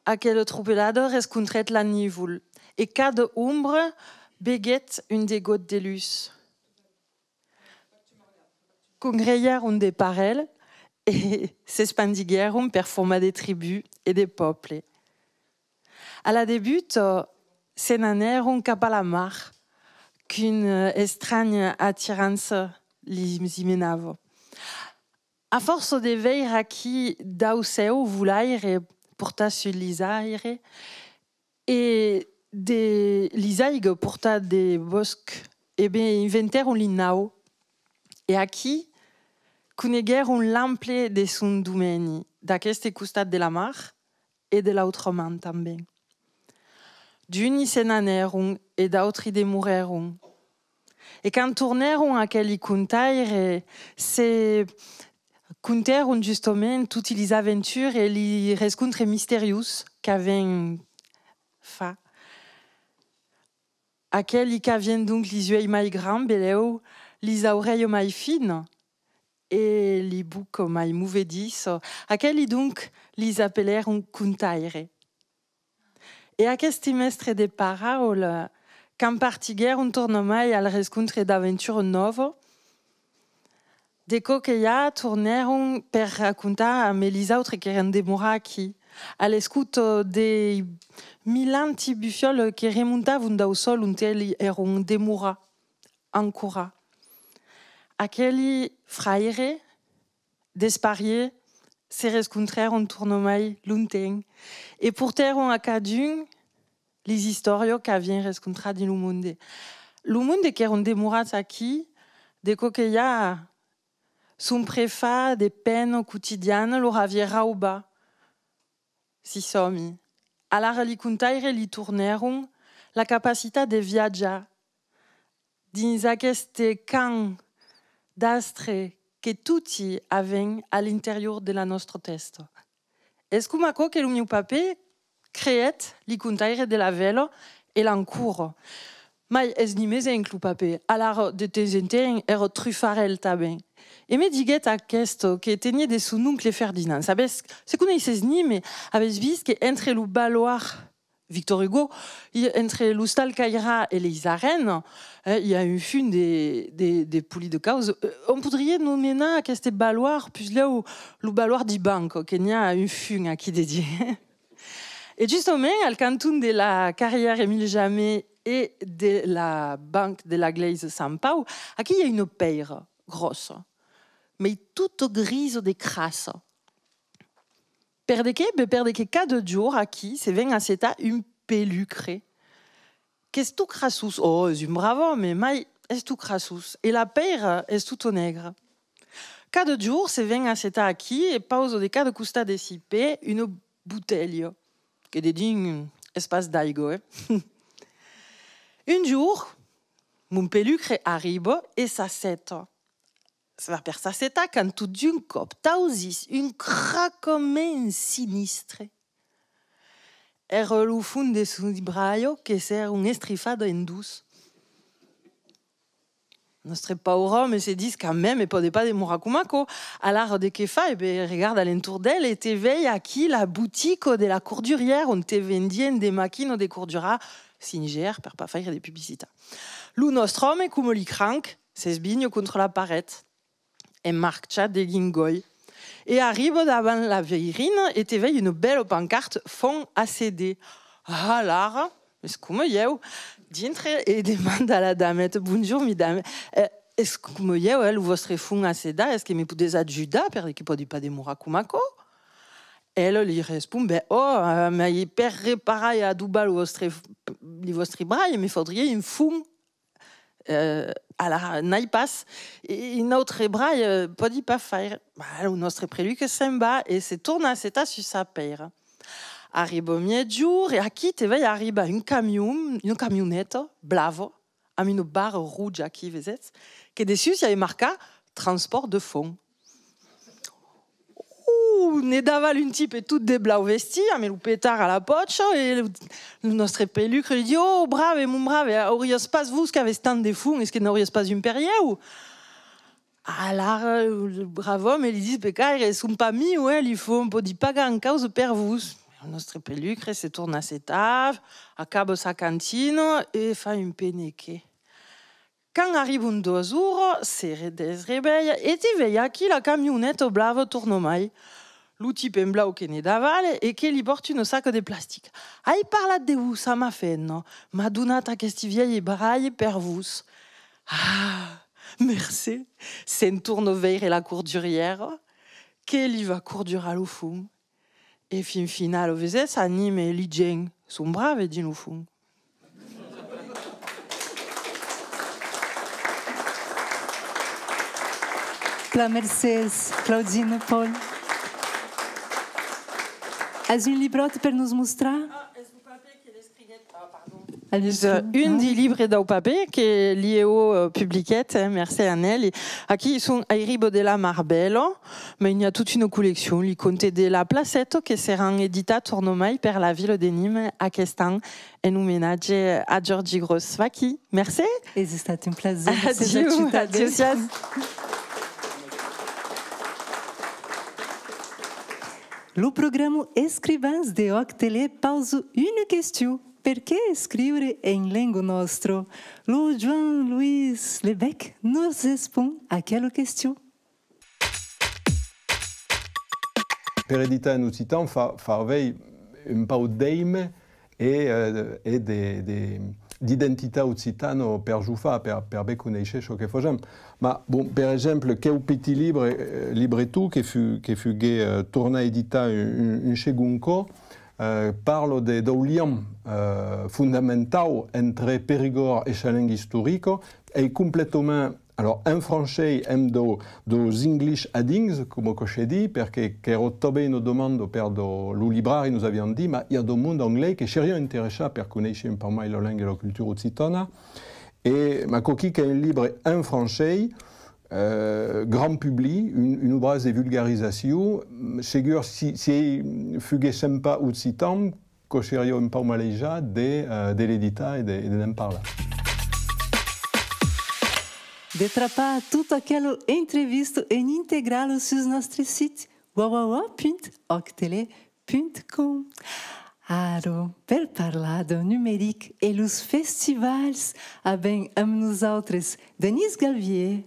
aquela tropelada rescontrèt la nívol e cada ombra veguèt un degot de lutz. Congregèron de parelhs e s'espandiguèron per formar de tribús e de pòbles. A la debuta, se n'anèron cap a la mar, qu'una estranha atirança lis i menava. A fòrça de veire aquí d'aucèus volaire portar sus lis aires e de lis aigas portar de bòsc, e ben, inventèron li naus. E aquí coneguèron l'ample de son domeni, d'aqueste costat de la mar e de l'autra man tanben. D'uni se n'anèron e d'autri demorèron. E quand tornèron, aqueli contaires se contèron justament toti lis aventuras e li rescontres misteriós qu'avèn fach. Aqueli qu'avián donc lis uèlhs mai grands, belèu, lis aurelhas mai finas e li bocas mai movedissas, aqueli donc lis apelèron contaires. E aquesti mèstres de paraula, quand partiguèron tornamai al rescontre d'aventuras nòvas, de còp que i a tornèron per racontar amb lis autres qu'èran demorats aquí, a l'escota dei milanti bufiòls que remontavan dau sòl onte eli èron demorats, ancorats. Aqueli fraires despariers se rescontrèron tornamai longtemps e portèron a cadun lis istòrias qu'avián rescontrat dins lo monde. Lo monde qu'èron demorats aquí, de còps que i a, son prefach de pena quotidiana lor aviá raubat si sòmi. Alara li contaires li tornèron la capacitat de viatjar dins aqueste camp d'astres que toti avèm a l'interior de la nòstra tèsta. Es coma aquò que lo mieu papet creèt li contaires de la vela e l'ancoran. Mai es nimesenc lo papet, alara de temps en temps èra trufarèl tanben. E me diguèt aquesta que teniá de son oncle Ferdinand. Sabètz, se coneissètz Nimes, avètz vist que entre lo baloard Victor Hugo, i, entre l'ostal Caira e leis arenas, eh, i a un fum de, de, de polida causa. Eh, òm podriá nomenar aqueste baloard puslèu lo baloard di banca, que n'i a un fum aquí dedins. E justament, al canton de la carrièra Emile Jamet e de la banca de la glèisa Sant Pau, aquí i a una pèira gròssa, mai tota grisa de crassa. Per de qué? Ben, per de que cada jorn aquí se ven assetar un pelucre. Qu'es tot crassós. Oh, es un brave òme, mai es tot crassós. E la pèira es tota negra. Cada jorn se ven assetar aquí e pausa de cada costat de si pè una botelha, que dedins es pas d'aiga, eh? Un jorn, mon pelucre arriba e s'asseta. Se va per s'assetar quand tot d'un còp t'ausís un cracament sinistre. Èra lo fons de sos braias que s'èron estrifadas en dos. Nòstre paure òme se ditz quand même, pòde pas demorar coma aquò. Alara de qué fai? E ben, regarda a l'entorn d'el e te vei aquí la botica de la cordurièra onte vendián de maquinas de cordurar, Singer, per pas faire de publicitat. Lo nòstre òme, coma li crancs, s'esvinha contra la paret, en marcha de gingòl, e arriba davant la veirina e te vei una bèla pancarta Fons A C D. Alara, es coma ieu, dintra e demanda a la dameta: Bonjorn, midame. Eh, es coma ieu, eh, lo vòstre fons A C D, es que me podètz ajudar, per de que pòdi pas demorar coma aquò? Ela li respond: Ben, ò, eh, mai per reparar e adobar lo vòstre, li vòstri braias, me faudriá un fons. Eh, alara, n'ai pas, e, un autre braia, eh, pòdi pas faire. Bah, lo nòstre pelucre se'n va e se torna assetar sus sa pèira. Arriba miègjorn e aquí te vei arribar un camion, una camioneta blava, amb una barra roja aquí, vesètz, que dessús i a marcat transpòrt de fons. Uh, ne davala un tipe tot de blau vestit, amb lo petard a la pòcha, e lo, lo nòstre pelucre li ditz: Oh, brave, mon brave, auriatz pas vos qu'avètz tant de fons, es que n'auriatz pas un per ieu? Alara, lo brave òme li ditz: Pecaire, son pas mius, eh, li fons, pòdi pas grand causa per vos. Lo nòstre pelucre se torna assetar, acaba sa cantina e fa un penequet. Quand arriban doas oras, se re-, desrevelha e te vei aquí la camioneta blava tornamai. Lo tipe en blau que ne davala e que li pòrta una saca de plastic. Ai parlat de vos a ma femna, m'a donat aqueste vièlh braias per vos. Ah, mercé! Se'n torna veire la cordurièra, que li va cordurar lo fons. E fin finala, vesètz, a Nimes, li gents son braves dins lo fons. Plan mercés, Claudine, Paul. As un libròt per nos mostrar? Ah, es lo papièr que l'escriguèt. Ah, pardon. Es, eh, un dei libres dau papièr que l'I E O, eh, publiquèt, eh, mercé a Nelly. Aquí son Airiba de la Marbèla, mai n'i a tota una colleccion, li contes de la Placeta, que seràn editats tornamai per la vila de Nimes aquest an, en omenatge a Jòrgi Gròs. Vaquí, mercé. Es estat un plaser. Adiu, adiu siatz. Lo programa Escrivans de Òc Tele pausa una question. Per qué escriure en lenga nòstra? Lo Joan Loís Lebec nos respond a aquela question. per editar en occitan, fa, fa aver un pauc d'èime e, eh, e de, de, d'identitat occitana per jo far, per, per ben conéisher çò que fasèm. Mas, bon, per exemple, queu pitit libre, eh, libreton que fu-, que fuguèt, eh, tornat editat un, un, un segond còp, eh, parla de, dau liam, eh, fondamentau entre Perigòrd e sa lenga istorica, e completament, alors, en francés, emb dau, daus English add-ins, coma aquò se ditz, perque qu'èra tanben una demanda per dau, lo librari, nos avián dit, mas i a dau monde anglés que serián interessats per conéisher un pauc mai la lenga e la cultura occitana. E, mas aquò-quí qu'es un libre en francés, eh, grand public, un, un obratge de vulgarizacion. Segur, si, si fuguèssem pas occitans, quò seriá un pauc malaisat de, eh, de l'editar e de, e de ne'n parlar. De trapar tota aquela entrevista e n'integrar-la sus nòstre sit, www punt octele punt com. Ara, per parlar dau numeric e los festivals, avèm amb nosautres Denise Galvier.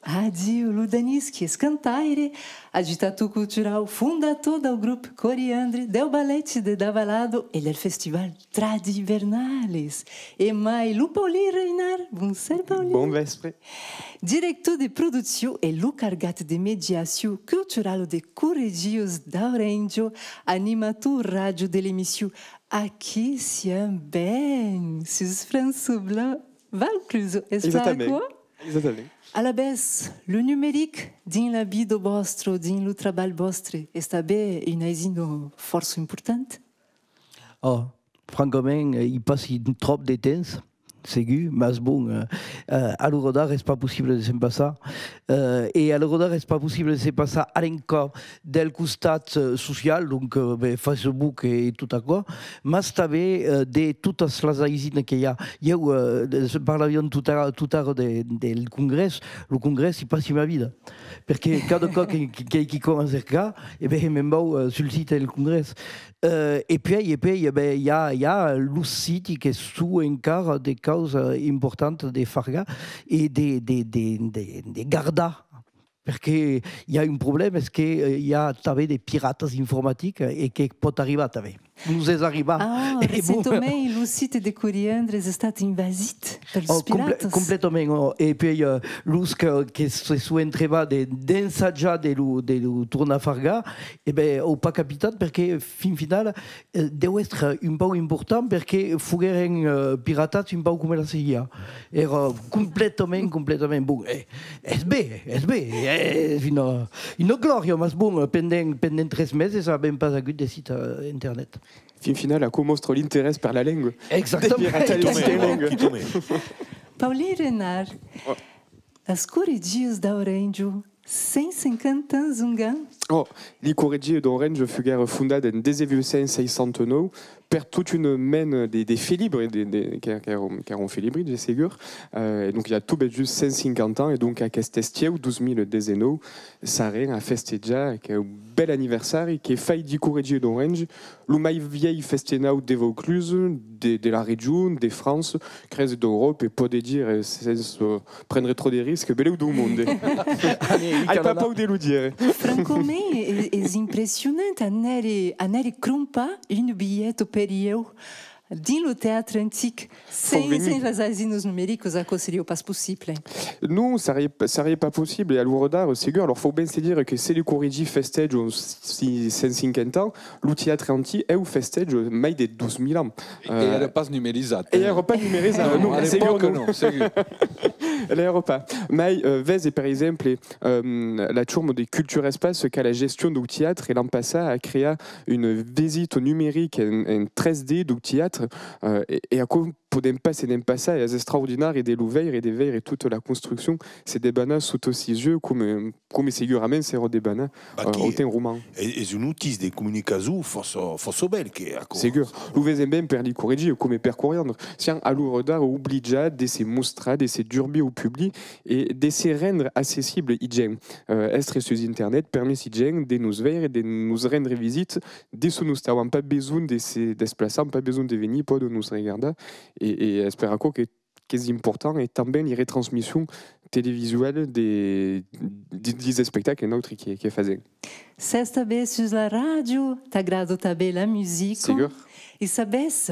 Adiu, lo Denise, qui es cantaire, agitator culturau, fondator dau grop Coriandre, dau ballet de Davalado e del festival Tradivernales. E mai lo Paulin Reynard. Bonser, Paulin. Bon vèspre. Director de produccion e lo cargat de mediacion culturala de Corregios d'Aurenjo, animator ràdio de l'emission Aquí siam ben sus France Bleu Vaucluse. Es pas aquò? Exactament. Alavetz, lo numeric dins la vida vòstra, dins lo trabalh vòstre, es tanben una aisina fòrça important? Oh, francament, eh, i passi tròp de temps, segur, mas bon, eh, eh, a l'ora d'ara es pas possible de se'n passar. Eh, e a l'ora d'ara es pas possible de se passar a l'encòp del costat, eh, social, donc, eh, ben, Facebook e tot aquò, mas tanben, eh, de totas las aisinas que i a. Ieu, eh, de, parlaviam tot ara, tot ara de, del congrès. Lo congrès, i passi ma vida. Perque cada còp que, que, que quicòm a cercar, e ben, me'n vau, eh, sul site del congrès. Eh, e puèi, e puèi, e ben, i a, i a lo siti que son encara de causas importantas de fargar e de, de, de, de, de gardar. Perque i a un problèma, es que, eh, i a tanben de piratas informatics e que pòt arribar tanben. Nos es arribat. Ah, e bon, recentament, lo site de Coriandre es estat invasit pels piratas. Oh, comple-, completament, oh. E puèi, eh, los que, que se son entrevats de, d'ensajar de lo, de lo tornar fargar, e ben, an pas capitat, perque, fin final, eh, deu èstre un pauc important, perque foguèren, eh, piratats un pauc coma la C I A. Èra completament, completament, bon, eh, es ben, es ben, es una, una glòria, mas bon, pendent, pendent tres meses avèm pas agut de site, eh, internet. Fin final, aquò mòstra l'interès per la lenga. Exactament. De piratar de la lenga. Paulin Reynard, las Corregias d'Aurenjo, cent cinquanta ans ongan? Oh, li Corregias d'Aurenjo fuguèron fondadas en dètz-e-vuech cent seissanta-nòu per tot una mena de, de felibres, de, de, que, qu'èran, qu'èran felibritges, de segur. Euh, e donc, i a tot bèth just cent cinquanta ans, e donc, aquest estiu dos mil dètz-e-nòu, sarem a festejar aqueu bèl anniversari que fai di Corregias d'Aurenjo lo mai vielh festenau de Vaucluse, de, de la region, de França, crese d'Euròpa, e pòde dire, sens, euh, prendre tròp de risques, belèu dau monde. Ai pas paur de lo dire. Francament, es, es impressionant. Anère, anère crompar un bilhet per ieu. Dins lo teatre antic, sens, sens las aisinas numericas, aquò seriá pas possible. Non, seriá, seriá pas possible, e a l'ora d'ara, segur. Alors, fau ben se dire que se li Corregias festejan si cent cinquanta ans, lo teatre antic, eu, festeja mai de dos mil ans. E, e èra pas numerizat, eh? E èra pas numerizat, non, non, a l'epòca, non, segur. L'èra pas. Mai, euh, vese, per exemple, euh, la chorma de Culture Espace qu'a la gestion dau teatre, e l'an passat a creat una visita numerica en, en tres D dau teatre, euh, e, e aquò podèm pas se ne'n passar, e es extraordinari de lo veire e de veire tota la construccion se debanar sota sos uelhs, coma, coma segurament s'èra debanat, euh, au temps roman. Es, es un utís de comunicason fòrça, fòrça bèl, que aquò. Segur. Lo vesèm ben per li Corregias, coma per Coriandre. Siam a l'ora d'ara oblijats de se mostrar, de se durbir au public e de se rendre accessible ai gents. Euh, èstre sus internet permet ai gents de nos veire, de nos rendre visita, de sus nòstre cau, an pas besonh de se desplaçar, an pas besonh de venir, pòdon nos regardar, e, e es per aquò que, qu'es important, e tanben li retransmissions televisuel de, de, dels espectacles, nautri que, que fasèm. Sès tanben sus la ràdio, t'agrada tanben la musica? Segur. E sabes,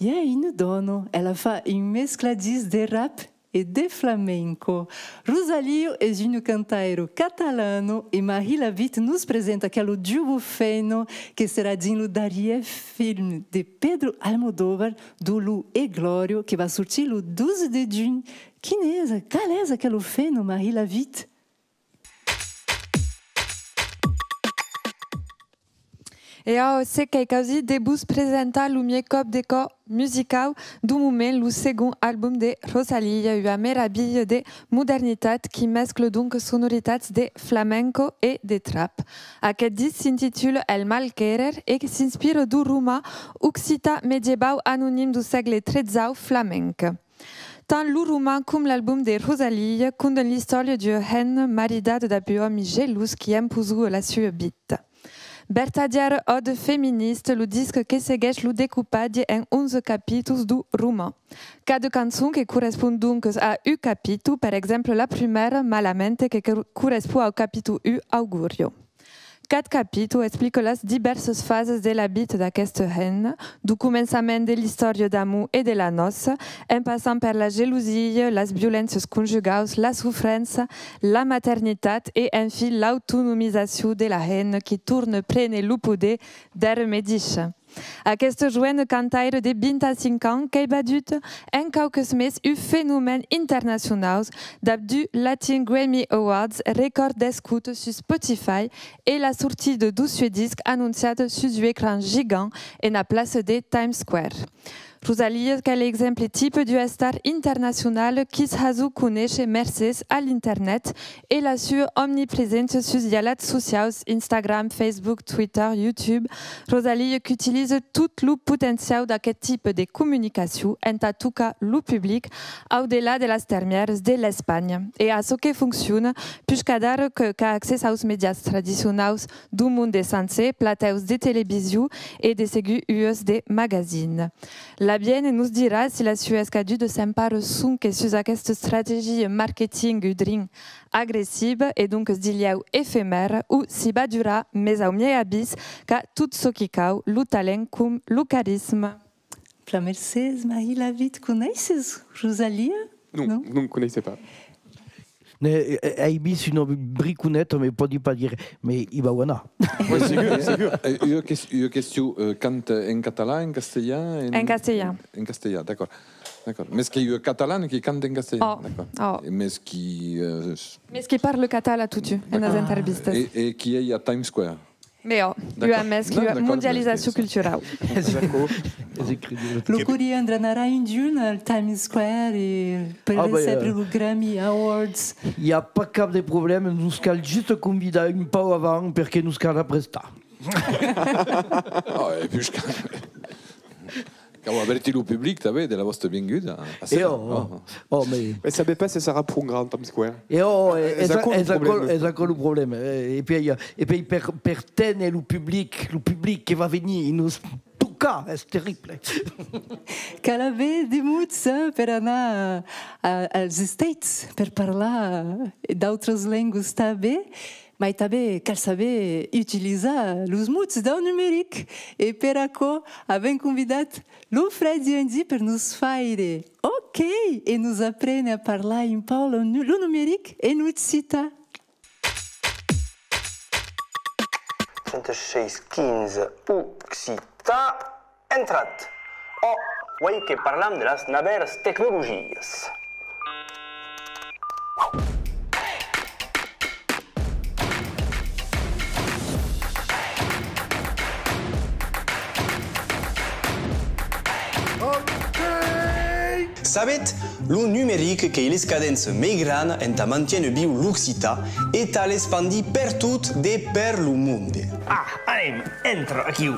i a una dòna, ela fa un mescladís de rap e de flamenco. Rosalía es una cantaira catalana e Marie Lavitte nos presenta aquela jova femna que serà dins lo darrièr film de Pedro Almodóvar, Dolor e Glòria, que va sortir lo dotze de junh. Quina es, qual es aquela femna, Marie Lavitte? E aüssé qu'ei causit de vos presentar lo miei còp de còr musicau deu moment, lo segond album de Rosalía, ua meravilha de modernitat qui mescla donc sonoritats de flamenco e de trap. Aqueth disc s'intitula El Mal Querer e s'inspira deu roman occitan medievau anonim deu sègle tretzau flamenc. Tant lo roman com l'album de Rosalía condan l'istòria d'ua hemna maridada dab un òmi gelós qui emposoa la sua vita. Vertadièra òda feminista, lo disc que segueish lo decopatge en onze capítols deu roman. Cada cançon que correspon doncas a un capítol, per exemple la prumèra, Malamente, que cor-, correspon au capítol un, Augurio. Quate capítols explica las divèrsas fasas de la vita d'aquesta hemna, deu començament de l'istòria d'amor e de la nòça, en passant per la gelosia, las violéncias conjugaus, la sofrença, la maternitat e, enfin, l'autonomizacion de la hemna qui torna préner lo poder d'era medisha. Aquesta joena cantaira de vint-a-cinc ans qu'ei baduda en quauques mes un fenomèn internacionau dab dus Latin Grammy Awards, recòrd d'escota sus Spotify e la sortida deu suei disc anonciada sus un ecran gigant ena plaça de Times Square. Rosalía qu'ei l'exemple tipe d'ua star internacionala qui's hasó conéisher mercés a l'internet e la sua omnipreséncia sus hialats sociaus, Instagram, Facebook, Twitter, YouTube. Rosalía qu'utiliza tot lo potenciau d'aqueth tipe de comunicacion entà tocar lo public au delà de las termièras de l'Espanha. E açò que fonciona, puishqu'adara que qu'a accès aus mèdias tradicionaus deu monde sancer, platèus de television e de segur ues de magazine. L'aviéner nos dirà si la sua escaduda s'empara sonque sus aquesta estrategia marketing un drin agressiva e doncas dilhèu efemèra o si va durar, mes au miei avís qu'a tot çò qui cau, lo talent com lo carisma. Plan mercés, Marie Lavitte, coneisses Rosalía? Non, non, coneisse pas. Ne, eh, ai vist una briconeta, me pòdi pas dire, mais i vau anar. Oui, segur, segur. Eh, ua ques-, ua question, eh, canta en catalan, en castelhan? En, en castelhan. En, en castelhan, d'acòrd. D'acòrd. Mes qu'ei ua catalana qui canta en castelhan, oh, d'acòrd. Oh. E mes qui, eh, s-, mes qui parla catalan totun, enas entervistas. E, e qui ei a Times Square? Mès ò, ua mescla, ua mondializacion culturau. Es incredible. Lo coriandre anarà un jorn al Times Square e per recebre lo Grammy Awards. I a pas cap de problèma, nos cal juste convidar un pauc avant perque nos cal aprestar. Ah, e puishque Cau avertir lo public tanben de la vòsta venguda a Sena. E ò, ò, ò, mais... Mès sabe pas se serà pro grand, Times Square. E ò, e, es aquò lo problèma. Es aquò lo problèma. E, e puèi, e puèi per, per téner lo public, lo public que va venir, nos toca, es terrible. Cal aver de mots, eh, per anar a, als States, per parlar, eh, d'autras lengas tanben. Mai tanben cal saber utilizar los mots deu numeric. E per aquò, avèm convidat lo Fred Andy per nos faire ok e nos aprene a parlar un pauc lo nu-, lo numeric en occitan. Trenta-sheis quinze, occitan. Entratz! Ò, uei que parlam de las navèras tecnologias. Sabetz, lo numeric qu'ei l'escadença mei grana entà mantiéner viu l'occitan e tà l'espandir pertot de per lo monde. Ah, anem, entra aquiu.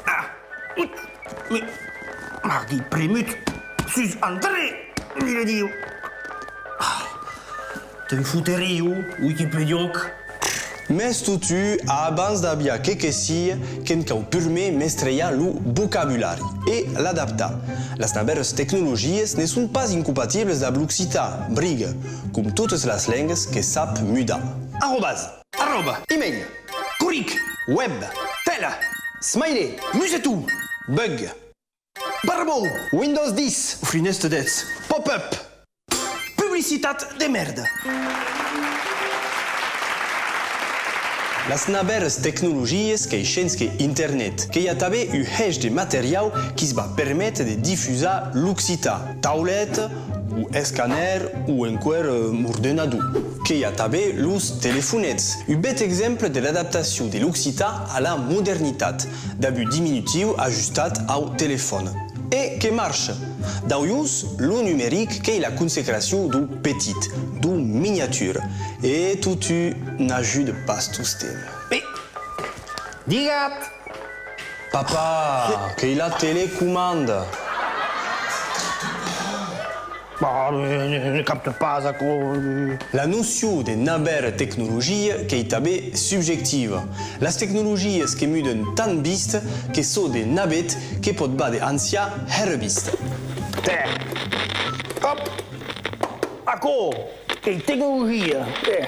Ah! Ui, ui, mardi premut sus entrée, mire Diu. Ah, te'n foteriu, Wikipediòc. Mès totun, abans d'aviar qué que sia, que'n cau purmèr mestrejar lo vocabulari e l'adaptar. Las navèras tecnologias ne son pas incompatibles dab l'occitan, briga, com totas las lengas que sap mudar. Arrobas. Arroba. Email. Corric. Web. Tela. Smiley. Museton. Bug. Barbon. Windows dètz. Frinèsta dètz. Pop-up. Publicitat de mèrda. Las navèras tecnologias qu'ei shens que Internet, que i a tanben un hèish de materiau qui's va perméter de difusar l'occitan, tauleta, o escanèr, o enqüèra, eh, ordenador. Que i a tanben los telefonets, un bèth exemple de l'adaptacion de l'occitan a la modernitat, dab un diminutiu ajustat au telefòn. E que marcha! D'aulhors, lo numeric qu'ei la consecracion deu petit, deu miniatur, e totun n'ajuda pas tostemp. Mès, digatz! Papà, qu'ei la telecomanda! Bah, ne, ne, ne capte pas aquò, eh. La nocion de navèra tecnologia qu'ei tanben subjectiva. Las tecnologias que mudan tan viste que çò de navèth que pòt vàder ancian hèra viste. Tè. Hop! Aquò qu'ei tecnologia, tè.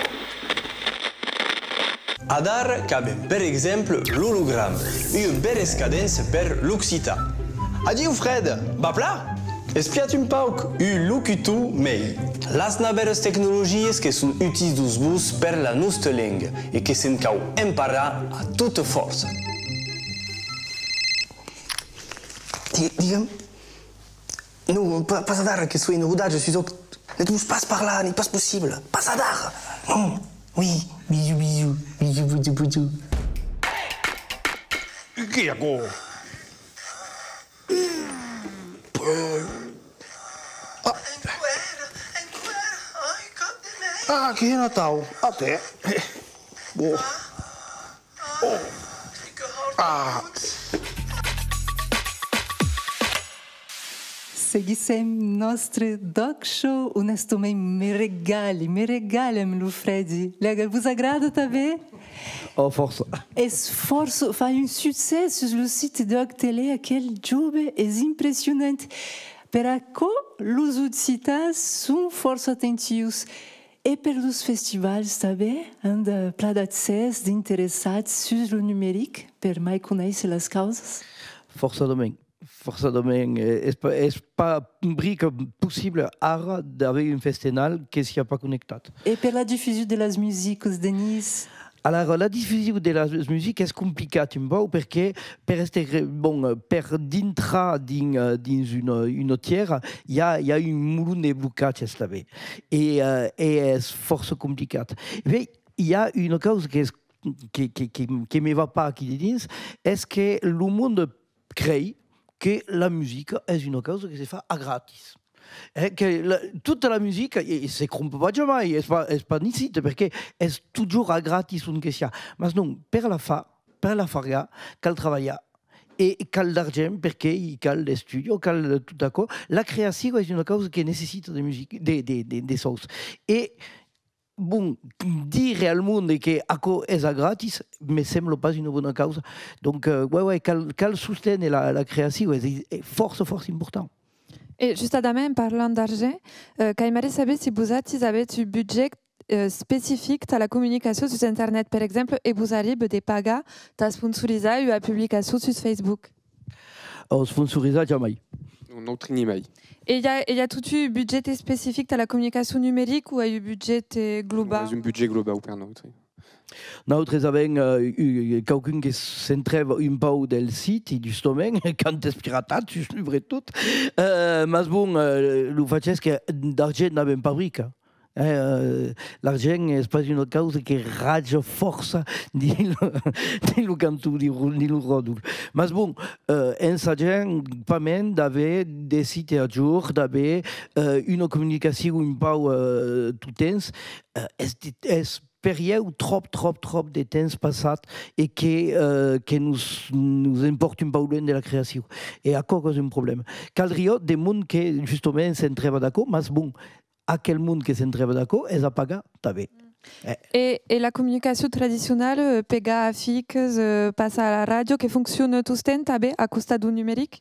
Adara qu'avem, per exemple, l'ologram, ua bèra escadença per l'occitan. Adiu, Fred! Va plan? Espiatz un pauc, un locutor mei. Las navèras tecnologias que son utís deus bons per la nosta lenga e que se'n cau emparar a tota fòrça. Di-, digam, non, pa-, pas adara que soi en rodatge sus Òc. Ne vos pas parlar, n'ei pas possible. Pas adara. Non. Oui, bisous, bisous, bisous, bisous, bisous. Qu'ei aquò? Ah. Ah, qu'ei un atau. Atè. Bon. Oh. Ah. Seguissem nòstre D'Òc Show, onestament me regali, me regali amb lo Freddy. Lèga, vos agrada tanben? Oh, fòrça. Es fòrça, fa un succès sus lo site d'Òc Tele, aquel jove, es impressionant. Per aquò, los occitans son fòrça atentius. E per los festivals tanben, an de, plan d'accès d'interessats sus lo numeric per mai conéisser las causas? Forçadament, forçadament, eh, es pa-, es pas brica possible ara d'aver un festenal que sia pas connectat. E per la difusion de las musicas, Denís? Alara, la difusion de las musicas es complicat un pauc, perque per èster, bon, per dintrar dins, eh, dins una, una tièra, i a, i a un molon de blocatges tanben. E, eh, e es fòrça complicat. E ben, i a una causa que es, que, que, que, que me va pas aquí dedins, es que lo monde crei que la musica es una causa que se fa a gratis. Eh, que la, tota la musica, e, e se crompa pas jamai, es pas, es pas nicite, perque es totjorn a gratis on que sia. Mas non, per la far, per la fargar, cal trabalhar. E cal d'argent, perque i cal d'estudi, cal tot aquò. La creacion es una causa que necessita de musica, de, de, de, de sòus. E, bon, dire al monde que aquò es a gratis me sembla pas una bona causa. Donc, eh, ouais, ouais, cal, cal sosténer la, la creacion, es, es fòrça, fòrça important. E justadament, en parlant d'argent, eh, qu'aimarè saber si vosati avètz un budget, eh, especific tà la comunicacion sus Internet, per exemple, e vos arriba de pagar tà sponsorizar ua publicacion sus Facebook? Ò, sponsorizar jamai. Non, non, trini mai. E i a, e i a totun un budget especific tà la comunicacion numerica o ei un budget, eh, globau? Non, es un budget globau per nautres. Nautres avèm, eh, u-, quauqu'un que s'entrèva un pauc del siti, justament, quand es piratat, susbrevot. Eh, mas bon, eh, lo fach es que d'argent n'avèm pas brica. Eh, eh, l'argent es pas una causa que raja fòrça dins lo, dins lo canton, dins lo, dins lo ròdol. Mas bon, eh, ensagem pasmens d'aver de sites a jorn, d'aver, eh, una comunicacion un pauc, eh, tot temps. Eh, es, es per ieu tròp, tròp, tròp de temps passat e que, eh, que nos, nos empòrta un pauc luenh de la creacion. E aquò qu'es un problèma. Caldriá de mond que, justament, s'entrèva d'aquò, mas bon, aquel mond que s'entrèva d'aquò es a pagar tanben. E, e la comunicacion tradicionala, eh, pegar afiches, eh, passar a la ràdio, que fonciona tostemps tanben a costat deu numeric?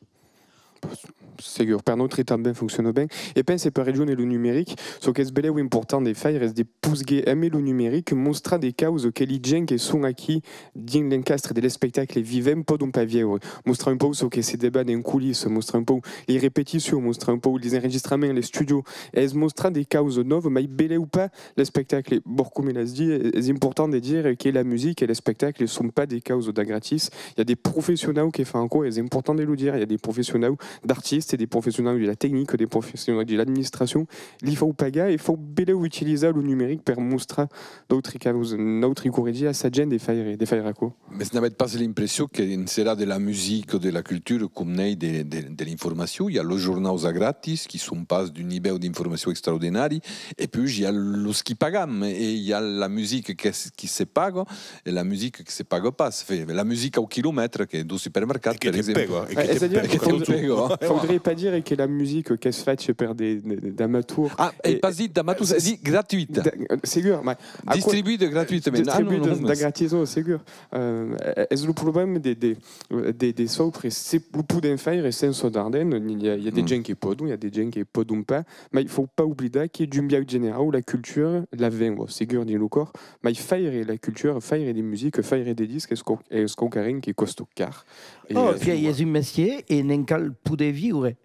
Segur, per nautres tanben fonciona ben. E pense per rejónher lo numeric, çò qu'es belèu important de faire es de posguer emé lo numeric mostrar de causas que li gents que son aquí dins l'encastre de l'espectacle vivent pòdon pas viure. Mostrar un pauc çò que se debana en colissa, mostrar un pauc li repeticions, mostrar un pauc lis enregistraments, l'estudio, es mostrar de causas nòvas, mai belèu pas l'espectacle. Bon, coma l'as dit, es important de dire que la musica e l'espectacle son pas de causas dab gratis. I a de professionaus que fan aquò, es important de lo dire. I a de professionaus d'artistes, de professionaus de la tecnica, de professionaus de l'administracion. Li fau pagar e fau belèu utilizar lo numeric per mostrar d'autri causas, d'autri corregir a sa gent de faire, de faire aquò. Mès n'avètz pas l'impression que en serà de la musica o de la cultura com n'ei de, de, de l'informacion? I a los jornaus a gratis, qui son pas d'un nivèu d'informacion extraordinari, e puish i a los qui pagam, e i a la musica que s-, qui se paga, e la musica que se paga pas. Enfin, la musica au quilomètre, que deu supermercat, per exemple. E que te pega, e que te pega. Faudriá pas dire que la musica qu'es facha per de, de, d'amators. Ah, ai pas dit d'amators, ai dit gratuita. Segur, mas... Distribuida gratuitament. Distribuida dab gratis, segur. Euh, es lo problèma de, de, de, de saupre se lo podèm faire sensa Dardenne. I a, i a de gents que pòdon, i a de gents que pòdon pas, mai fau pas oblidar que d'un biais generau la cultura la ven, segur, dins lo còr, mai faire la cultura, faire de musica, faire de discs es quau-, es quauquarren que còsta car. E, oh, euh, pièi es un mestièr e ne'n cal poder viure.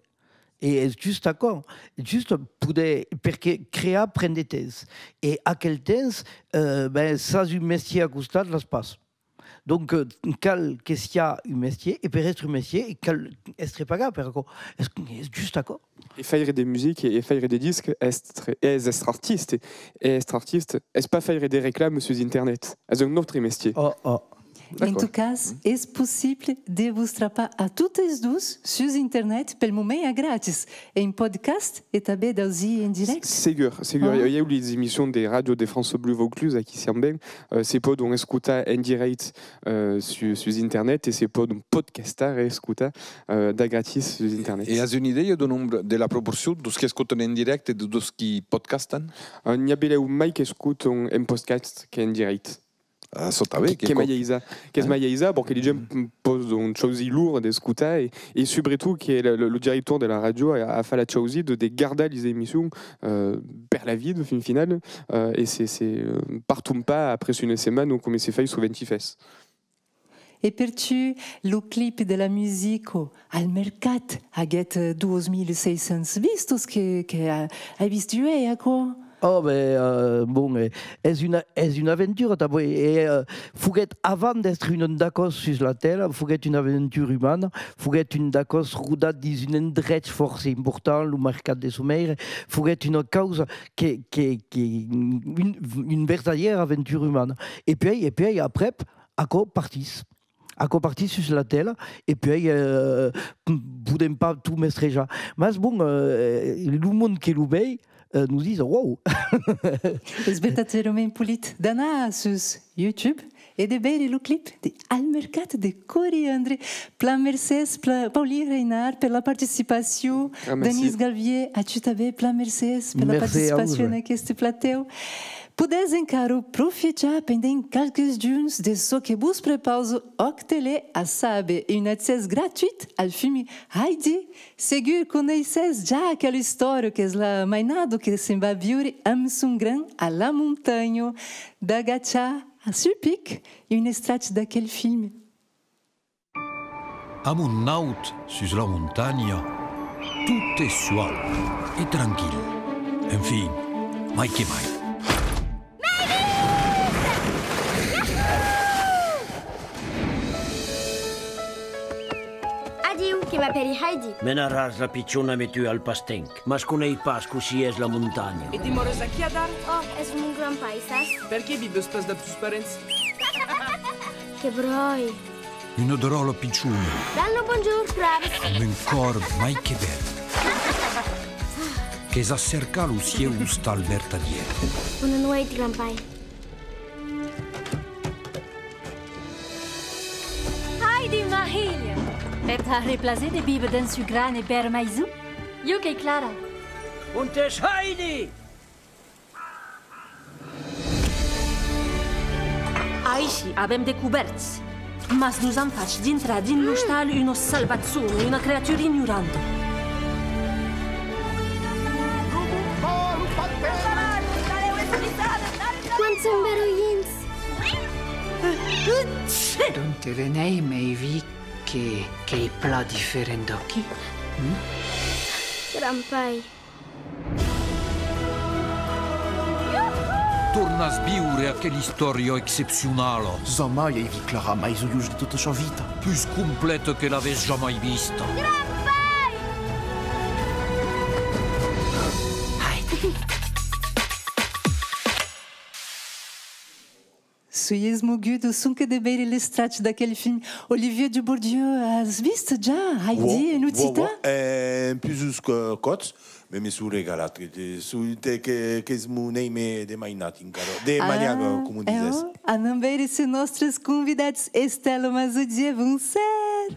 E es just aquò, just poder, perque crear pren de temps. E aquel temps, euh, ben, s'as un mestièr a costat, l'as pas. Donc, euh, cal que siá un mestièr, e per èstre un mestièr, e cal èstre pagat per aquò. Es, es just aquò. E faire de musica e, e faire de disc, èstre, es èstre artista. E èstre artista, es pas faire de reclama sus internet. Es un autre mestièr. Oh, oh. En tot cas, es possible de vos trapar a totes dus sus internet, pel moment a gratis, en podcast e tanben d'ausir en dirècte. Segur, segur. Ieu, lis emissions de ràdio de France Bleu Vaucluse, aquí siam ben, euh, se pòdon escotar en dirècte, euh, su-, sus internet e se pòdon podcastar e escotar, euh, dab gratis sus internet. E as una idèia deu nombre, de la proporcion deus qui escotan en dirècte e deus qui podcastan? Euh, n'i a belèu mai qu'escotan en podcast qu'en dirècte. Ah, çò tanben, qu'es mai aisat, qu'es mai aisat, perque li gents pòdon chausir l'ora d'escotar e, e subretot que le, le, lo director de la ràdio a, a fach la chausida de, de gardar lis emissions, euh, per la vida, fin finala, euh, e se, se, euh, parton pas après una setmana coma se fai soventi fes. E per tu, lo clip de la musica al mercat aguèt, eh, dos mila sièis cents vistos, que, que, eh, ai vist uèi aquò. Oh, ben, euh, bon, eh, es una, es una aventura, tanben, e, euh, foguèt avant d'èstre un dacòs sus la tèla, foguèt una aventura umana, foguèt un dacòs rodat dins un endrech fòrça important, lo mercat de Somèire, foguèt una causa que, que, que, un, un vertadièr aventura umana. E puèi, e puèi, aprèp, aquò partís. Aquò partís sus la tèla, e puèi, euh, podèm pas tot mestrejar. Mas bon, euh, lo mond que lo vei, euh, nos disa: «Uòu!» Es vertadièrament polit d'anar sus YouTube e de veire lo clip de Al mercat de coriandre. Plan mercés, pla-, Paulin Reynard, per la participacion. Ah, merci. Denise Galvier, a tu tanben, plan mercés per la participacion en aqueste platèu. Podètz encara profitar pendent qualques jorns de çò que vos prepausa Òc Tele, a saber, un accès gratuit al filme Heidi. Segur coneissètz ja aquela istòria, qu'es la mainada que se'n va viure amb son grand a la montanha. D'agachar sul pic un extrach d'aquel filme. Amont naut sus la montanha, tot es suau e tranquil. Enfin, mai que mai. Adiu, que m'apèri Heidi. Menaràs la pichona amb tu al pastemps, mas coneis pas cossí es la montanha. E demòras aquí adara? Oh, es mon grand-pair, sas? Perqué vives pas dab tus parents? Que bròi! Una dròlla pichona. Dal lo bonjorn, craps! Amb un còr mai que bèl. Que's acerca lo sieu ostal vertadièr. Bona nueit, grand-pair. Heidi, ma hilha! Per t'aver plaser de víver dens ua grana e bèra maison? Jo qu'ei Clara. Ont es Heidi? Aicí, avèm de cobèrts. Mas nos an fach dintrar dins l'ostal una salvatjona, una creatura ignoranta. Quan son berolhins? Donte le nèime e vi que, qu'ei plan diferent d'aquí. Hm? Grand-pair. Tornas viure aquela istòria excepcionala. Jamai ai vist Clara mai joiosa de tota sa vita. Pus complèta que l'avètz jamai vista. Grand-pair! Soi esmoguda sonque de veire l'estrach d'aquel film. Olivier Dubourdieu, as vist ja Haïdi en occitan? Uò, uò, eh, un pus que còps, me, me soi regalat, que, que, soi, te, que, qu'es mon nèime de mainat encara, de maniac, coma disètz. Anam veire se nòstres convidats. Estèla Mazodier, bonser!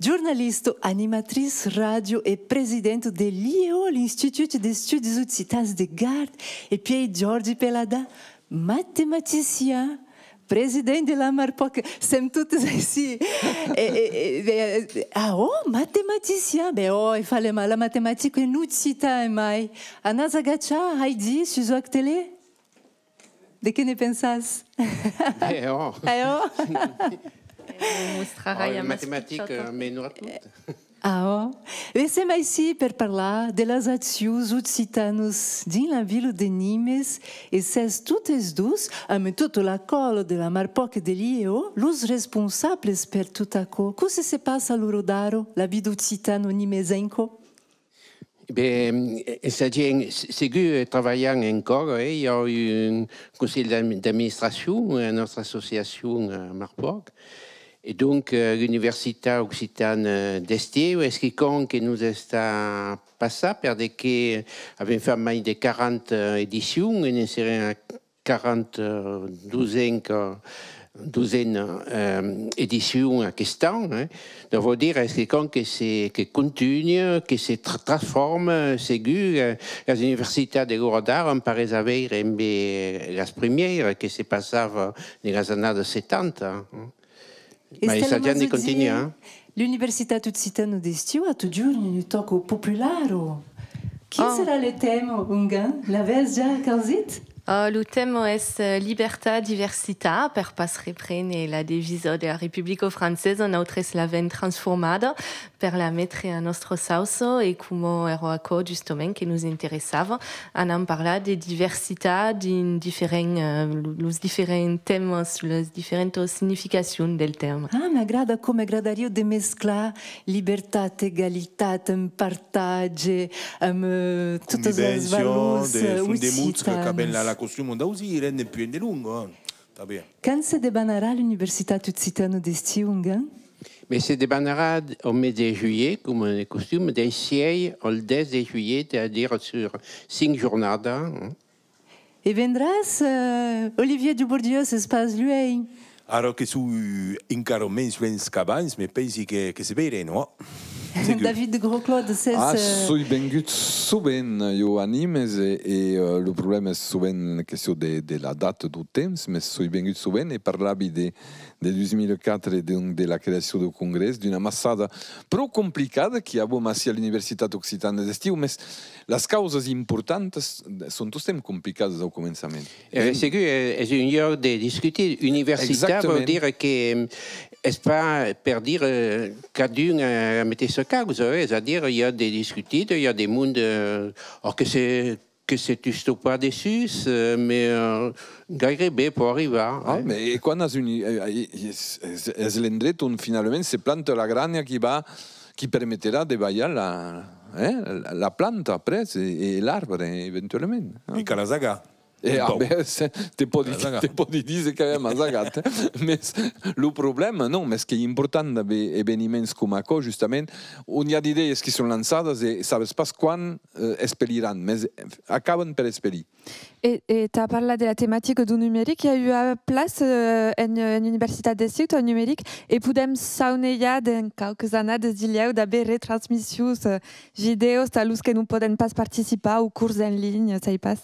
Jornalista, animatritz ràdio e presidenta de l'IEO, l'Institut d'Estudis Occitans de Gard, e pièi Jòrgi Peladà, matematician, president de la Marpòc, sèm totes aicí. E, e, e, e, ah, ò, matematician! Ben, ò, e falèm la matematica en occitan, e mai. Anatz agachar Haïdi sus Òc Tele? De qué ne pensatz? E ò! E ò! Ò, matematica, mès non tot. Ah, ò. E sèm aicí per parlar de las accions occitanas dins la vila de Nimes, e sètz totes dus, amb tota la còla de la Marpòc e de l'IEO, los responsables per tot aquò. Cossí se passa a l'ora d'ara la vida occitana nimesenca? Ben, es a dire, se-, segur, eh, trabalham encòra, eh? I a un conselh d'admi-, d'administracion, eh, a nòstra associacion, eh, Marpòc. E donc, eh, l'Universitat Occitana d'Estiu es quicòm que nos està passat, per de que avèm fach mai de quaranta edicions, e ne serem a quaranta-dosenca, dosena, eh, edicion aquest an, eh. Donc, vòu dire, es quicòm que se, que contunha, que se tra-, transforma, segur, eh, las universitats de l'ora d'ara an pas res a veire embe las primièras que se passava de las annadas setanta, eh. Mai Estèla Mazodier, continuar. L'Universitat Occitana d'Estiu a totjorn una tòca populara. Quin serà le tèma, ongan? L'avètz ja causit? Ò, lo tèma es, eh, libertat, diversitat, per pas reprene la devisa de la Republica francesa, nautres l'avèm transformada per la metre a nòstra sauça, e coma èra aquò justament que nos interessava, anam parlar de diversitat dins diferents, eh, lo-, los diferents tèmas, las diferentas significacions del tèrme. Ah, m'agrada, aquò m'agradariá de mesclar libertat, egalitat, amb partatge, amb, eh, totas las valors, eh, occitanas. Convencions, de fons de mostra qu'avèm la, la costuma d'ausir, eh, dempuèi de long, eh, tanben. Quand se debanarà l'Universitat Occitana d'Estiu, ongan? Mès se debanarà au mes de julhet, coma de costuma, dei sièis al dètz de julhet, es a dire sur cinc jornadas, eh. E vendràs, eh, Olivier Dubourdieu, s'es pas luènh? Ara que soi encara mens luènh qu'abans, me pensi que, que se veirem, non? Segur. David de Grosclaude, s'es... Ah, eh, soi vengut sovent, jo, a Nimes, e, e, eh, lo problèma es sovent la question de, de la data deu temps, mès soi vengut sovent e parlavi de, de dos mil quatre, donc de la creacion deu congrès, d'una amassada pro complicada qu'i avòm ací a l'Universitat Occitana d'Estiu, mès las causas importantas son tostemps complicadas au començament. Eh, segur, eh, es un luòc de discutir. Universitat vòu dire que, eh, es pas per dire, eh, cadun a la meteissa causa, eh, es a dire, i a de discutir, i a de monde, eh, ò, que se, que se tusta pas dessús, eh, mès, eh, gaireben pòu arribar, eh. Ah, mès e quan as un, eh, eh, es, es, es l'endret ont finalament se planta la granha qui va, qui permeterà de balhar la, eh, la, la planta après e, e l'arbre, eventualament, eh. E cal asagar. E, ah, ben, se, te pòdi, te pòdi díser qu'avèm asagat, eh? Mès lo problèma, non, mès qu'ei important d'aver eveniments coma aquò, justament, on i a d'idèias qui son lançadas e sabes pas quan, eh, espeliran, mès acaban per espelir. E, e tà parlar de la tematica deu numeric, i a ua plaça, eh, en, en Universitat d'Estiu, tau numeric, e podem saunejar dens quauques annadas dilhèu d'aver retransmissions, eh, vidèos, tà los que non pòden pas participar au cors en linha, sai pas.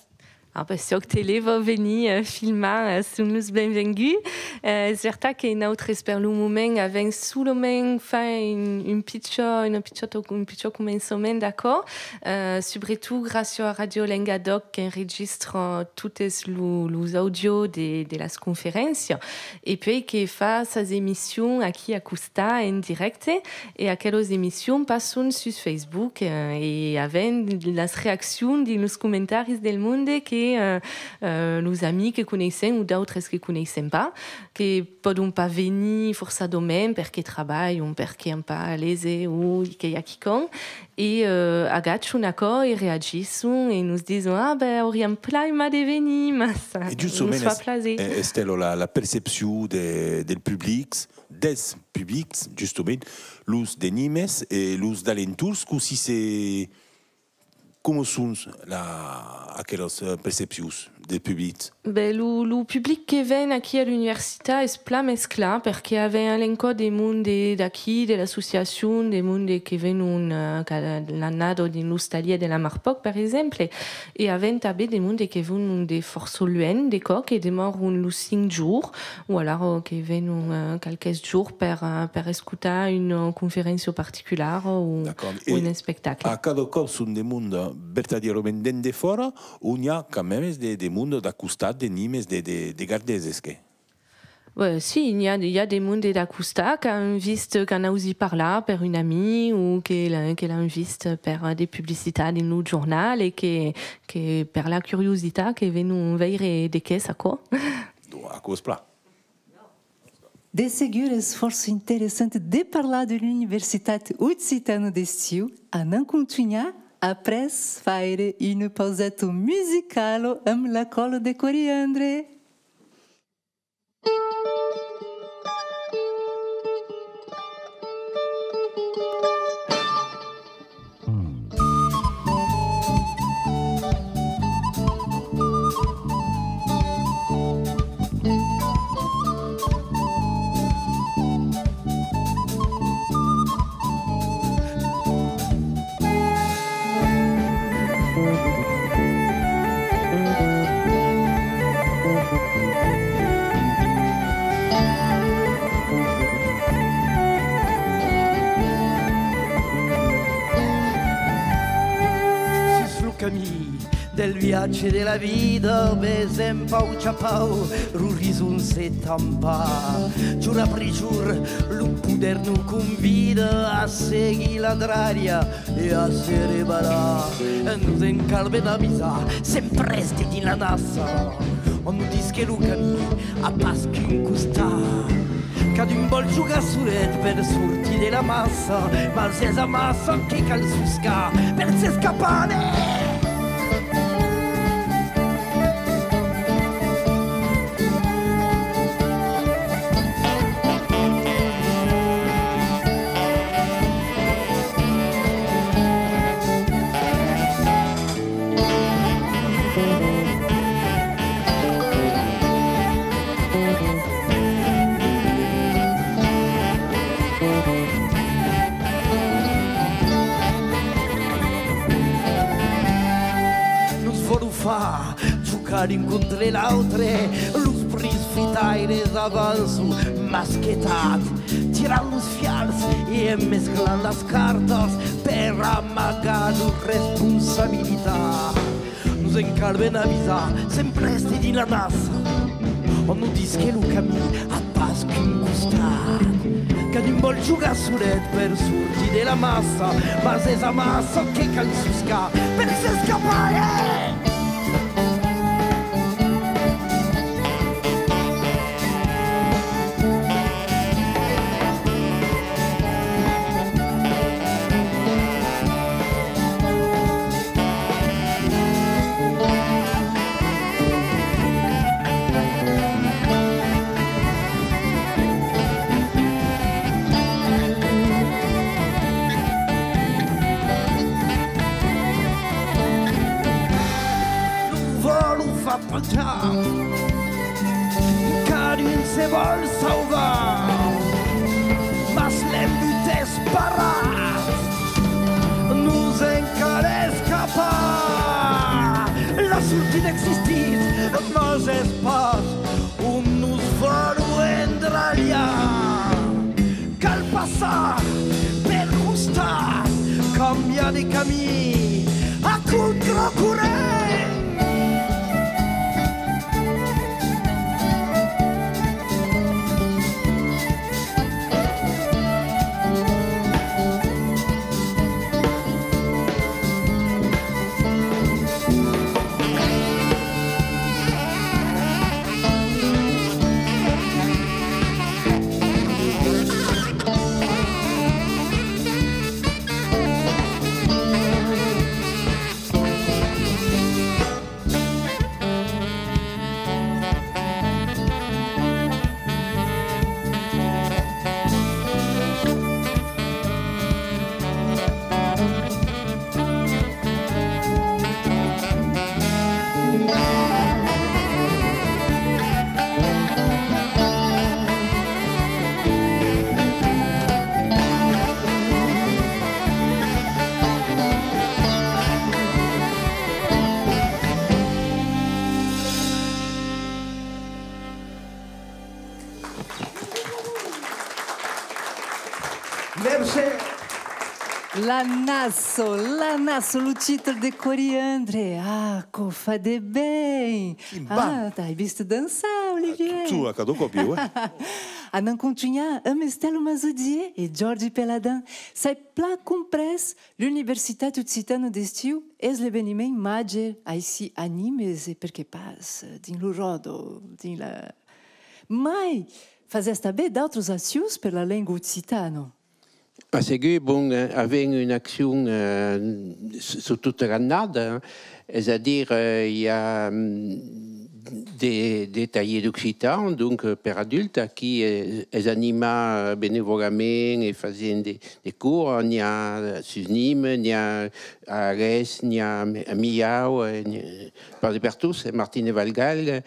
Ah, ben, çò que te lèva venir, eh, filmar, eh, son los benvenguts. Eh, es vertat que nautres, per lo moment, avèm solament fach un, un pichòt, una pichòta, un pichòt començament d'aquò, eh, subretot gràcia a Ràdio Lengadòc qu'enregistra totes lo, los àudios de, de las conferéncias, e puèi que fa sas emissions aquí a costat en dirècte, e aquelas emissions passan sus Facebook, eh, e avèm las reaccions dins los comentaris del monde que, eh, eh, los amics que coneissèm o d'autres que coneissèm pas, que pòdon pas venir forçadament perque trabalhan, perque an pas a léser o que i a quicòm, e, eh, agachan aquò e reagisson e nos dison: «Ah, ben, auriam plan aimat de venir, mas nos fa plaser.» E justament, Es-, eh, Estela, la, la percepcion de, del public, dels publics, justament, los de Nimes e los d'alentorns, cossí se, coma son la, aquelas, eh, percepcions del public? Ben, lo, lo public que ven aquí a l'universitat es plan mesclat, perque avèm a l'encòp de monde d'aquí, de l'associacion, de monde que venon, eh, cada, l'annada dins l'ostalièr de la Marpòc, per exemple, e avèm tanben de monde que venon de fòrça luènh, de còps, que demòran los cinc jorns, o alara que venon, eh, qualques jorns per, eh, per escotar una conferéncia particulara o, D'acòrd. O un E espectacle. A cada còp son de monde vertadièrament d'en defòra, o n'i a quand mèmes de, de monde d'a costat, de Nimes, de, de, de Gardeses, que? Ben, si, n'i a, i a de monde d'a costat qu'an vist, qu'an ausit parlar per un amic o que l'an, que l'an vist per de publicitats dins lo jornal e que, que per la curiositat que venon veire de qu'es aquò. Donc, aquò es plan. De segur es fòrça interessant de parlar de l'Universitat Occitana d'Estiu. Anam contunhar après faire una pauseta musicala amb la còla de Coriandre. Sus lo camin del viatge de la vida, vesèm pauc a pauc l'orizon se tampar. Jorn après jorn, lo poder nos convida a seguir la drariá e a se rebalar. Nos en cal ben avisar, sèm prèste dins la nassa. Òm nos ditz que lo camin a pas qu'un costat. Cadun vòl jogar solet per sortir de la massa, mas es amassa que cal soscar per s'escapar de... Nos vòlon far jocar l'un contra l'autre, los pris fritaires avançan masquetats, tirant los fials e en mesclant las cartas per amagar lor responsabilitat. Nos en cal ben avisar, sèm prèste dins la nassa. Òm nos ditz que lo camin a pas qu'un costat. Cadun vòl jogar solet per sortir de la massa, mas es amassa que cal soscar per s'escapar, eh! Lo vòl o fa patar. Cadun se vòl sauvar, mas l'embut es barrat. Nos en cal escapar. La sortida Existís, mas es pas ont nos vòlon endralhar. Cal passar pel costat, cambiar de camin a contracorrent. Mercé. La Nasso, La Nasso, lo títol de Coriandre. Ah, quò fa de ben! Quin ban! Ah, t'ai vist dançar, Olivier! Ah, tu, tu, a cada còp, ieu, eh? Anam contunhar amb Estelle Mazodier e Jordi Peladin. S'ai plan comprés, l'Universitat Occitana d'Estiu es l'eveniment màger aicí a Nimes e perqué pas dins lo Ròdol, dins la... Mai fasètz tanben d'autras accions per la lenga occitana? Ah, segur, bon, eh, avèm una accion, eh, s-, sus tota l'annada, eh, es a dire, eh, i a, mm, de, de talhièrs d'occitan, donc, eh, per adultes, aquí, eh, es animat, eh, benevòlament e fasent de, de cors, n'i a sus Nimes, n'i a a Arès, n'i a a Milhau, eh, n'i a, pas de pertot, eh, Martin e Valgal, eh,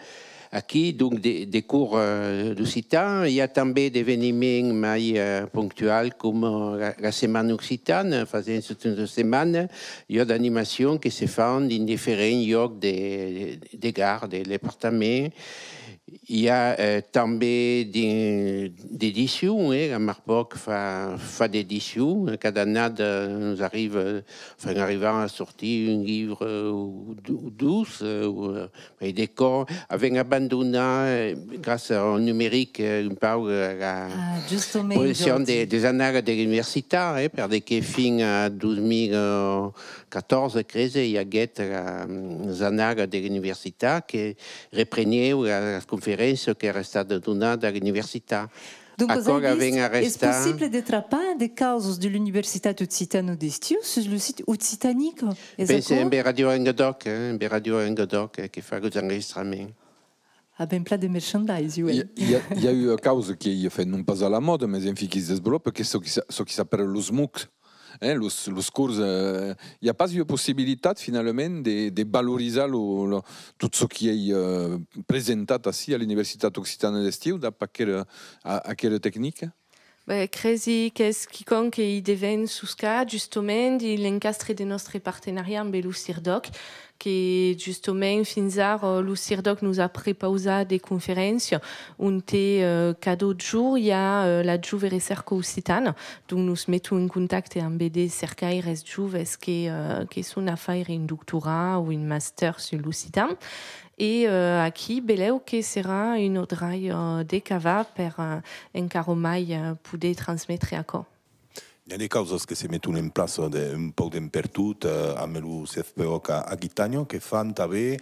aquí, donc, de, de cors, eh, d'occitan. I a tanben d'eveniments mai, eh, punctuals, coma la, la Setmana Occitana, fasent tota una setmana, i a d'animacions que se fan dins diferents lòcs de, de, de Gard, de departament. I a, eh, tanben de, d'edicion, eh, la Marpoc fa, fa d'edicion. Cada annada nos arriba, enfin, arribam a sortir un libre o do-, o dos, eh, o, eh, mai de còps. Avèm abandonat, eh, gràcia au numeric, eh, un pauc, eh, la, ah, justament, produccion de, Jordi, dels annals de l'universitat, eh, per de que fin a dos mila, eh, catorze, crese, i aguèt la, mm, les annales de l'universitat que reprenián la, las conferéncias qu'èran estadas donadas a l'universitat. Donc, aquò vos ai dit, es possible de trapar de causas de l'Universitat Occitana d'Estiu sus lo sit Occitanica, es aquò? Pense en Ràdio Lengadòc, eh, en Ràdio Lengadòc, eh, que fa los enregistraments. Avèm plan de merchandise, uèi. I, i a, i a ua causa qu'ei, enfin, non pas a la mòda, mas enfin, qui se desvolopa, qu'es çò qui s'a-, çò qui s'apèra los MOOCs. Eh, los, los cors, eh, i a pas ua possibilitat, finalament, de, de valorizar lo, lo, tot çò qui ei, eh, presentat ací a l'Universitat Occitana d'Estiu, dab aquera, a, aquera tecnica? Ben, cresi qu'es quicòm que i devèm soscar, justament, dins l'encastre de nòstre partenariat ambe lo CIRDÒC, que justament fins ara lo CIRDÒC nos a prepausat de conferéncias onte, eh, cada jorn i a, eh, la Jove Recèrca Occitana, donc nos meton en contacte ambe de cercaires joves que, eh, que son a faire un doctorat o un màster sus l'occitan. E, eh, aquí, belèu que serà una dralha de cavar per, eh, encara mai, eh, poder transmetre aquò. N'i a de causas que se meton en plaça de, un pauc d'en pertot, eh, amb lo CFPOC a Aquitània, que fan tanben,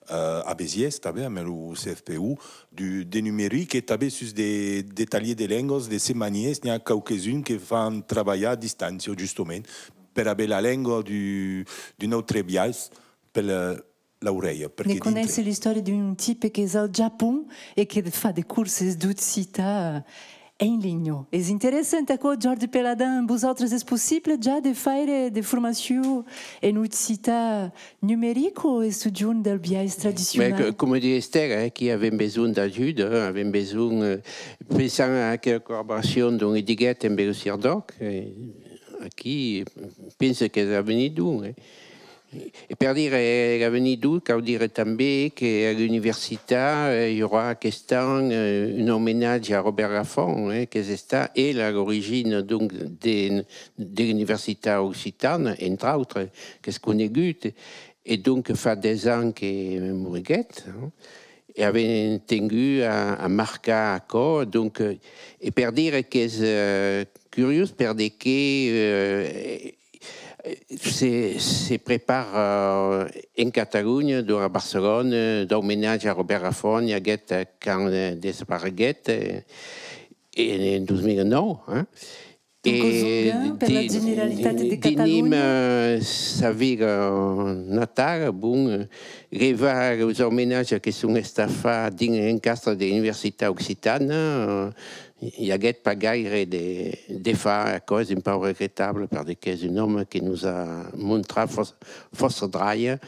eh, a Besièrs, tanben amb lo CFPU, du, de numeric e tanben sus de, de talhièrs de lengas, de setmanièrs, n'i a quauques-uns que fan trabalhar a distància, justament, per aver la lenga du, d'un autre biais, pel, l'aurelha, perque... Ne coneisse l'istòria d'un tipe qu'es al Japon e que fa de corses d'occitan en linha. Es interessant aquò, Jordi Peladin, vosautres es possible ja de faire de formacion en occitan numeric o es totjorn del biais tradicional? Mès, co-, coma ditz Esther, eh, aquí avèm besonh d'ajuda, eh, avèm besonh, eh, pensam a aquela collaboracion dont i diguèt emb lo CIRDÒC, eh, aquí, pense qu'es a venir, donc, eh. E per dire, eh, l'avenidor, cau dire tanben que a l'universitat, eh, i aurà aquest an, eh, un omenatge a Robèrt Lafont, eh, qu'es estat el a l'origina, donc, de, de l'Universitat Occitana, entre autres, qu'es conegut, e donc fa dètz ans que moriguèt, eh, e avèm tengut a, a marcar aquò, donc, eh, e per dire qu'es, eh, curiós, per de que, eh, se, se prepara, eh, en Catalonha, donc a Barcelona, d'omenatge a Robèrt Lafont, i aguèt, eh, quand, eh, despareguèt, eh, en, en dos mil nòu, eh. Quicòm de ben per la Generalitat de Catalonha. Dinim, eh, sa vila natala, bon, eh, levar los omenatges que son estats fach dins l'encastre de l'Universitat Occitana, eh, i aguèt pas gaire de, de far aquò, es un pauc regretable, per de qu'es un òme que nos a montrat fòrça, fòrça dralha,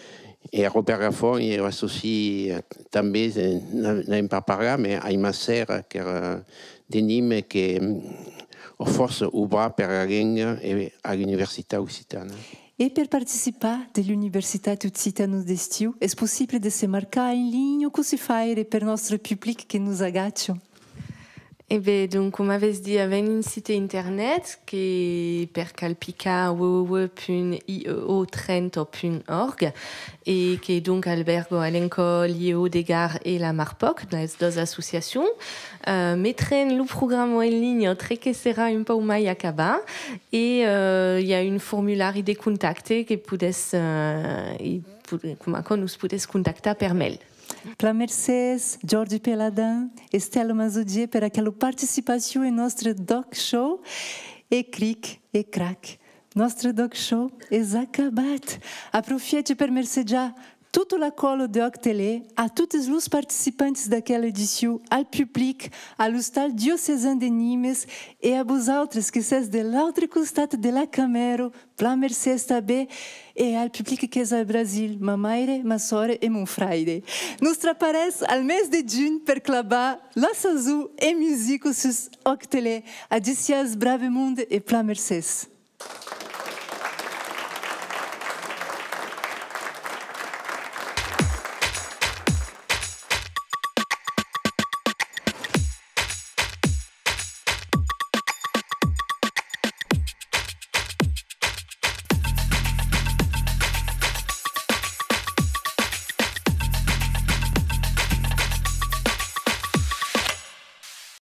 e a Robèrt Lafont, e assòci, eh, tanben, eh, n'a-, n'avèm pas parlat, mai Aima Serra, qu'èra de Nimes, que, mm, a fòrça obrat per la lenga e a l'Universitat Occitana. E per participar de l'Universitat Occitana d'Estiu, es possible de se marcar en linha o cossí faire per nòstre public que nos agacha? E ben, donc, coma avètz dit, avèm un site internet que per cal picar w w w punt i e o trenta punt org e que, donc, albèrga a l'encòp l'I E O de Gard e la Marpòc, las doas associacions. Euh, metrem lo programa en linha tre que serà un pauc mai acabat e, euh, i a un formulari de contacte que podètz, euh, i pod-, coma aquò nos podètz contactar per mail. Plan mercés, Jòrgi Peladin, Estela Mazodier, per aquela participacion en nòstre D'ÒC Show. E cric e crac, nòstre D'ÒC Show es acabat! Aprofièche per mercejar tota la còla de ÒCtele, a totes los participants d'aquela edicion, al public, a l'Ostal Diocesan de Nimes e a vosautres que sètz de l'autre costat de la camèra, plan mercés tanben, e al public qu'es al Brasil, ma maire, ma sòrre e mon fraire. Nos traparetz al mes de junh per clavar la sason en musica sus ÒCtele. Adissiatz, brave monde, e plan mercés!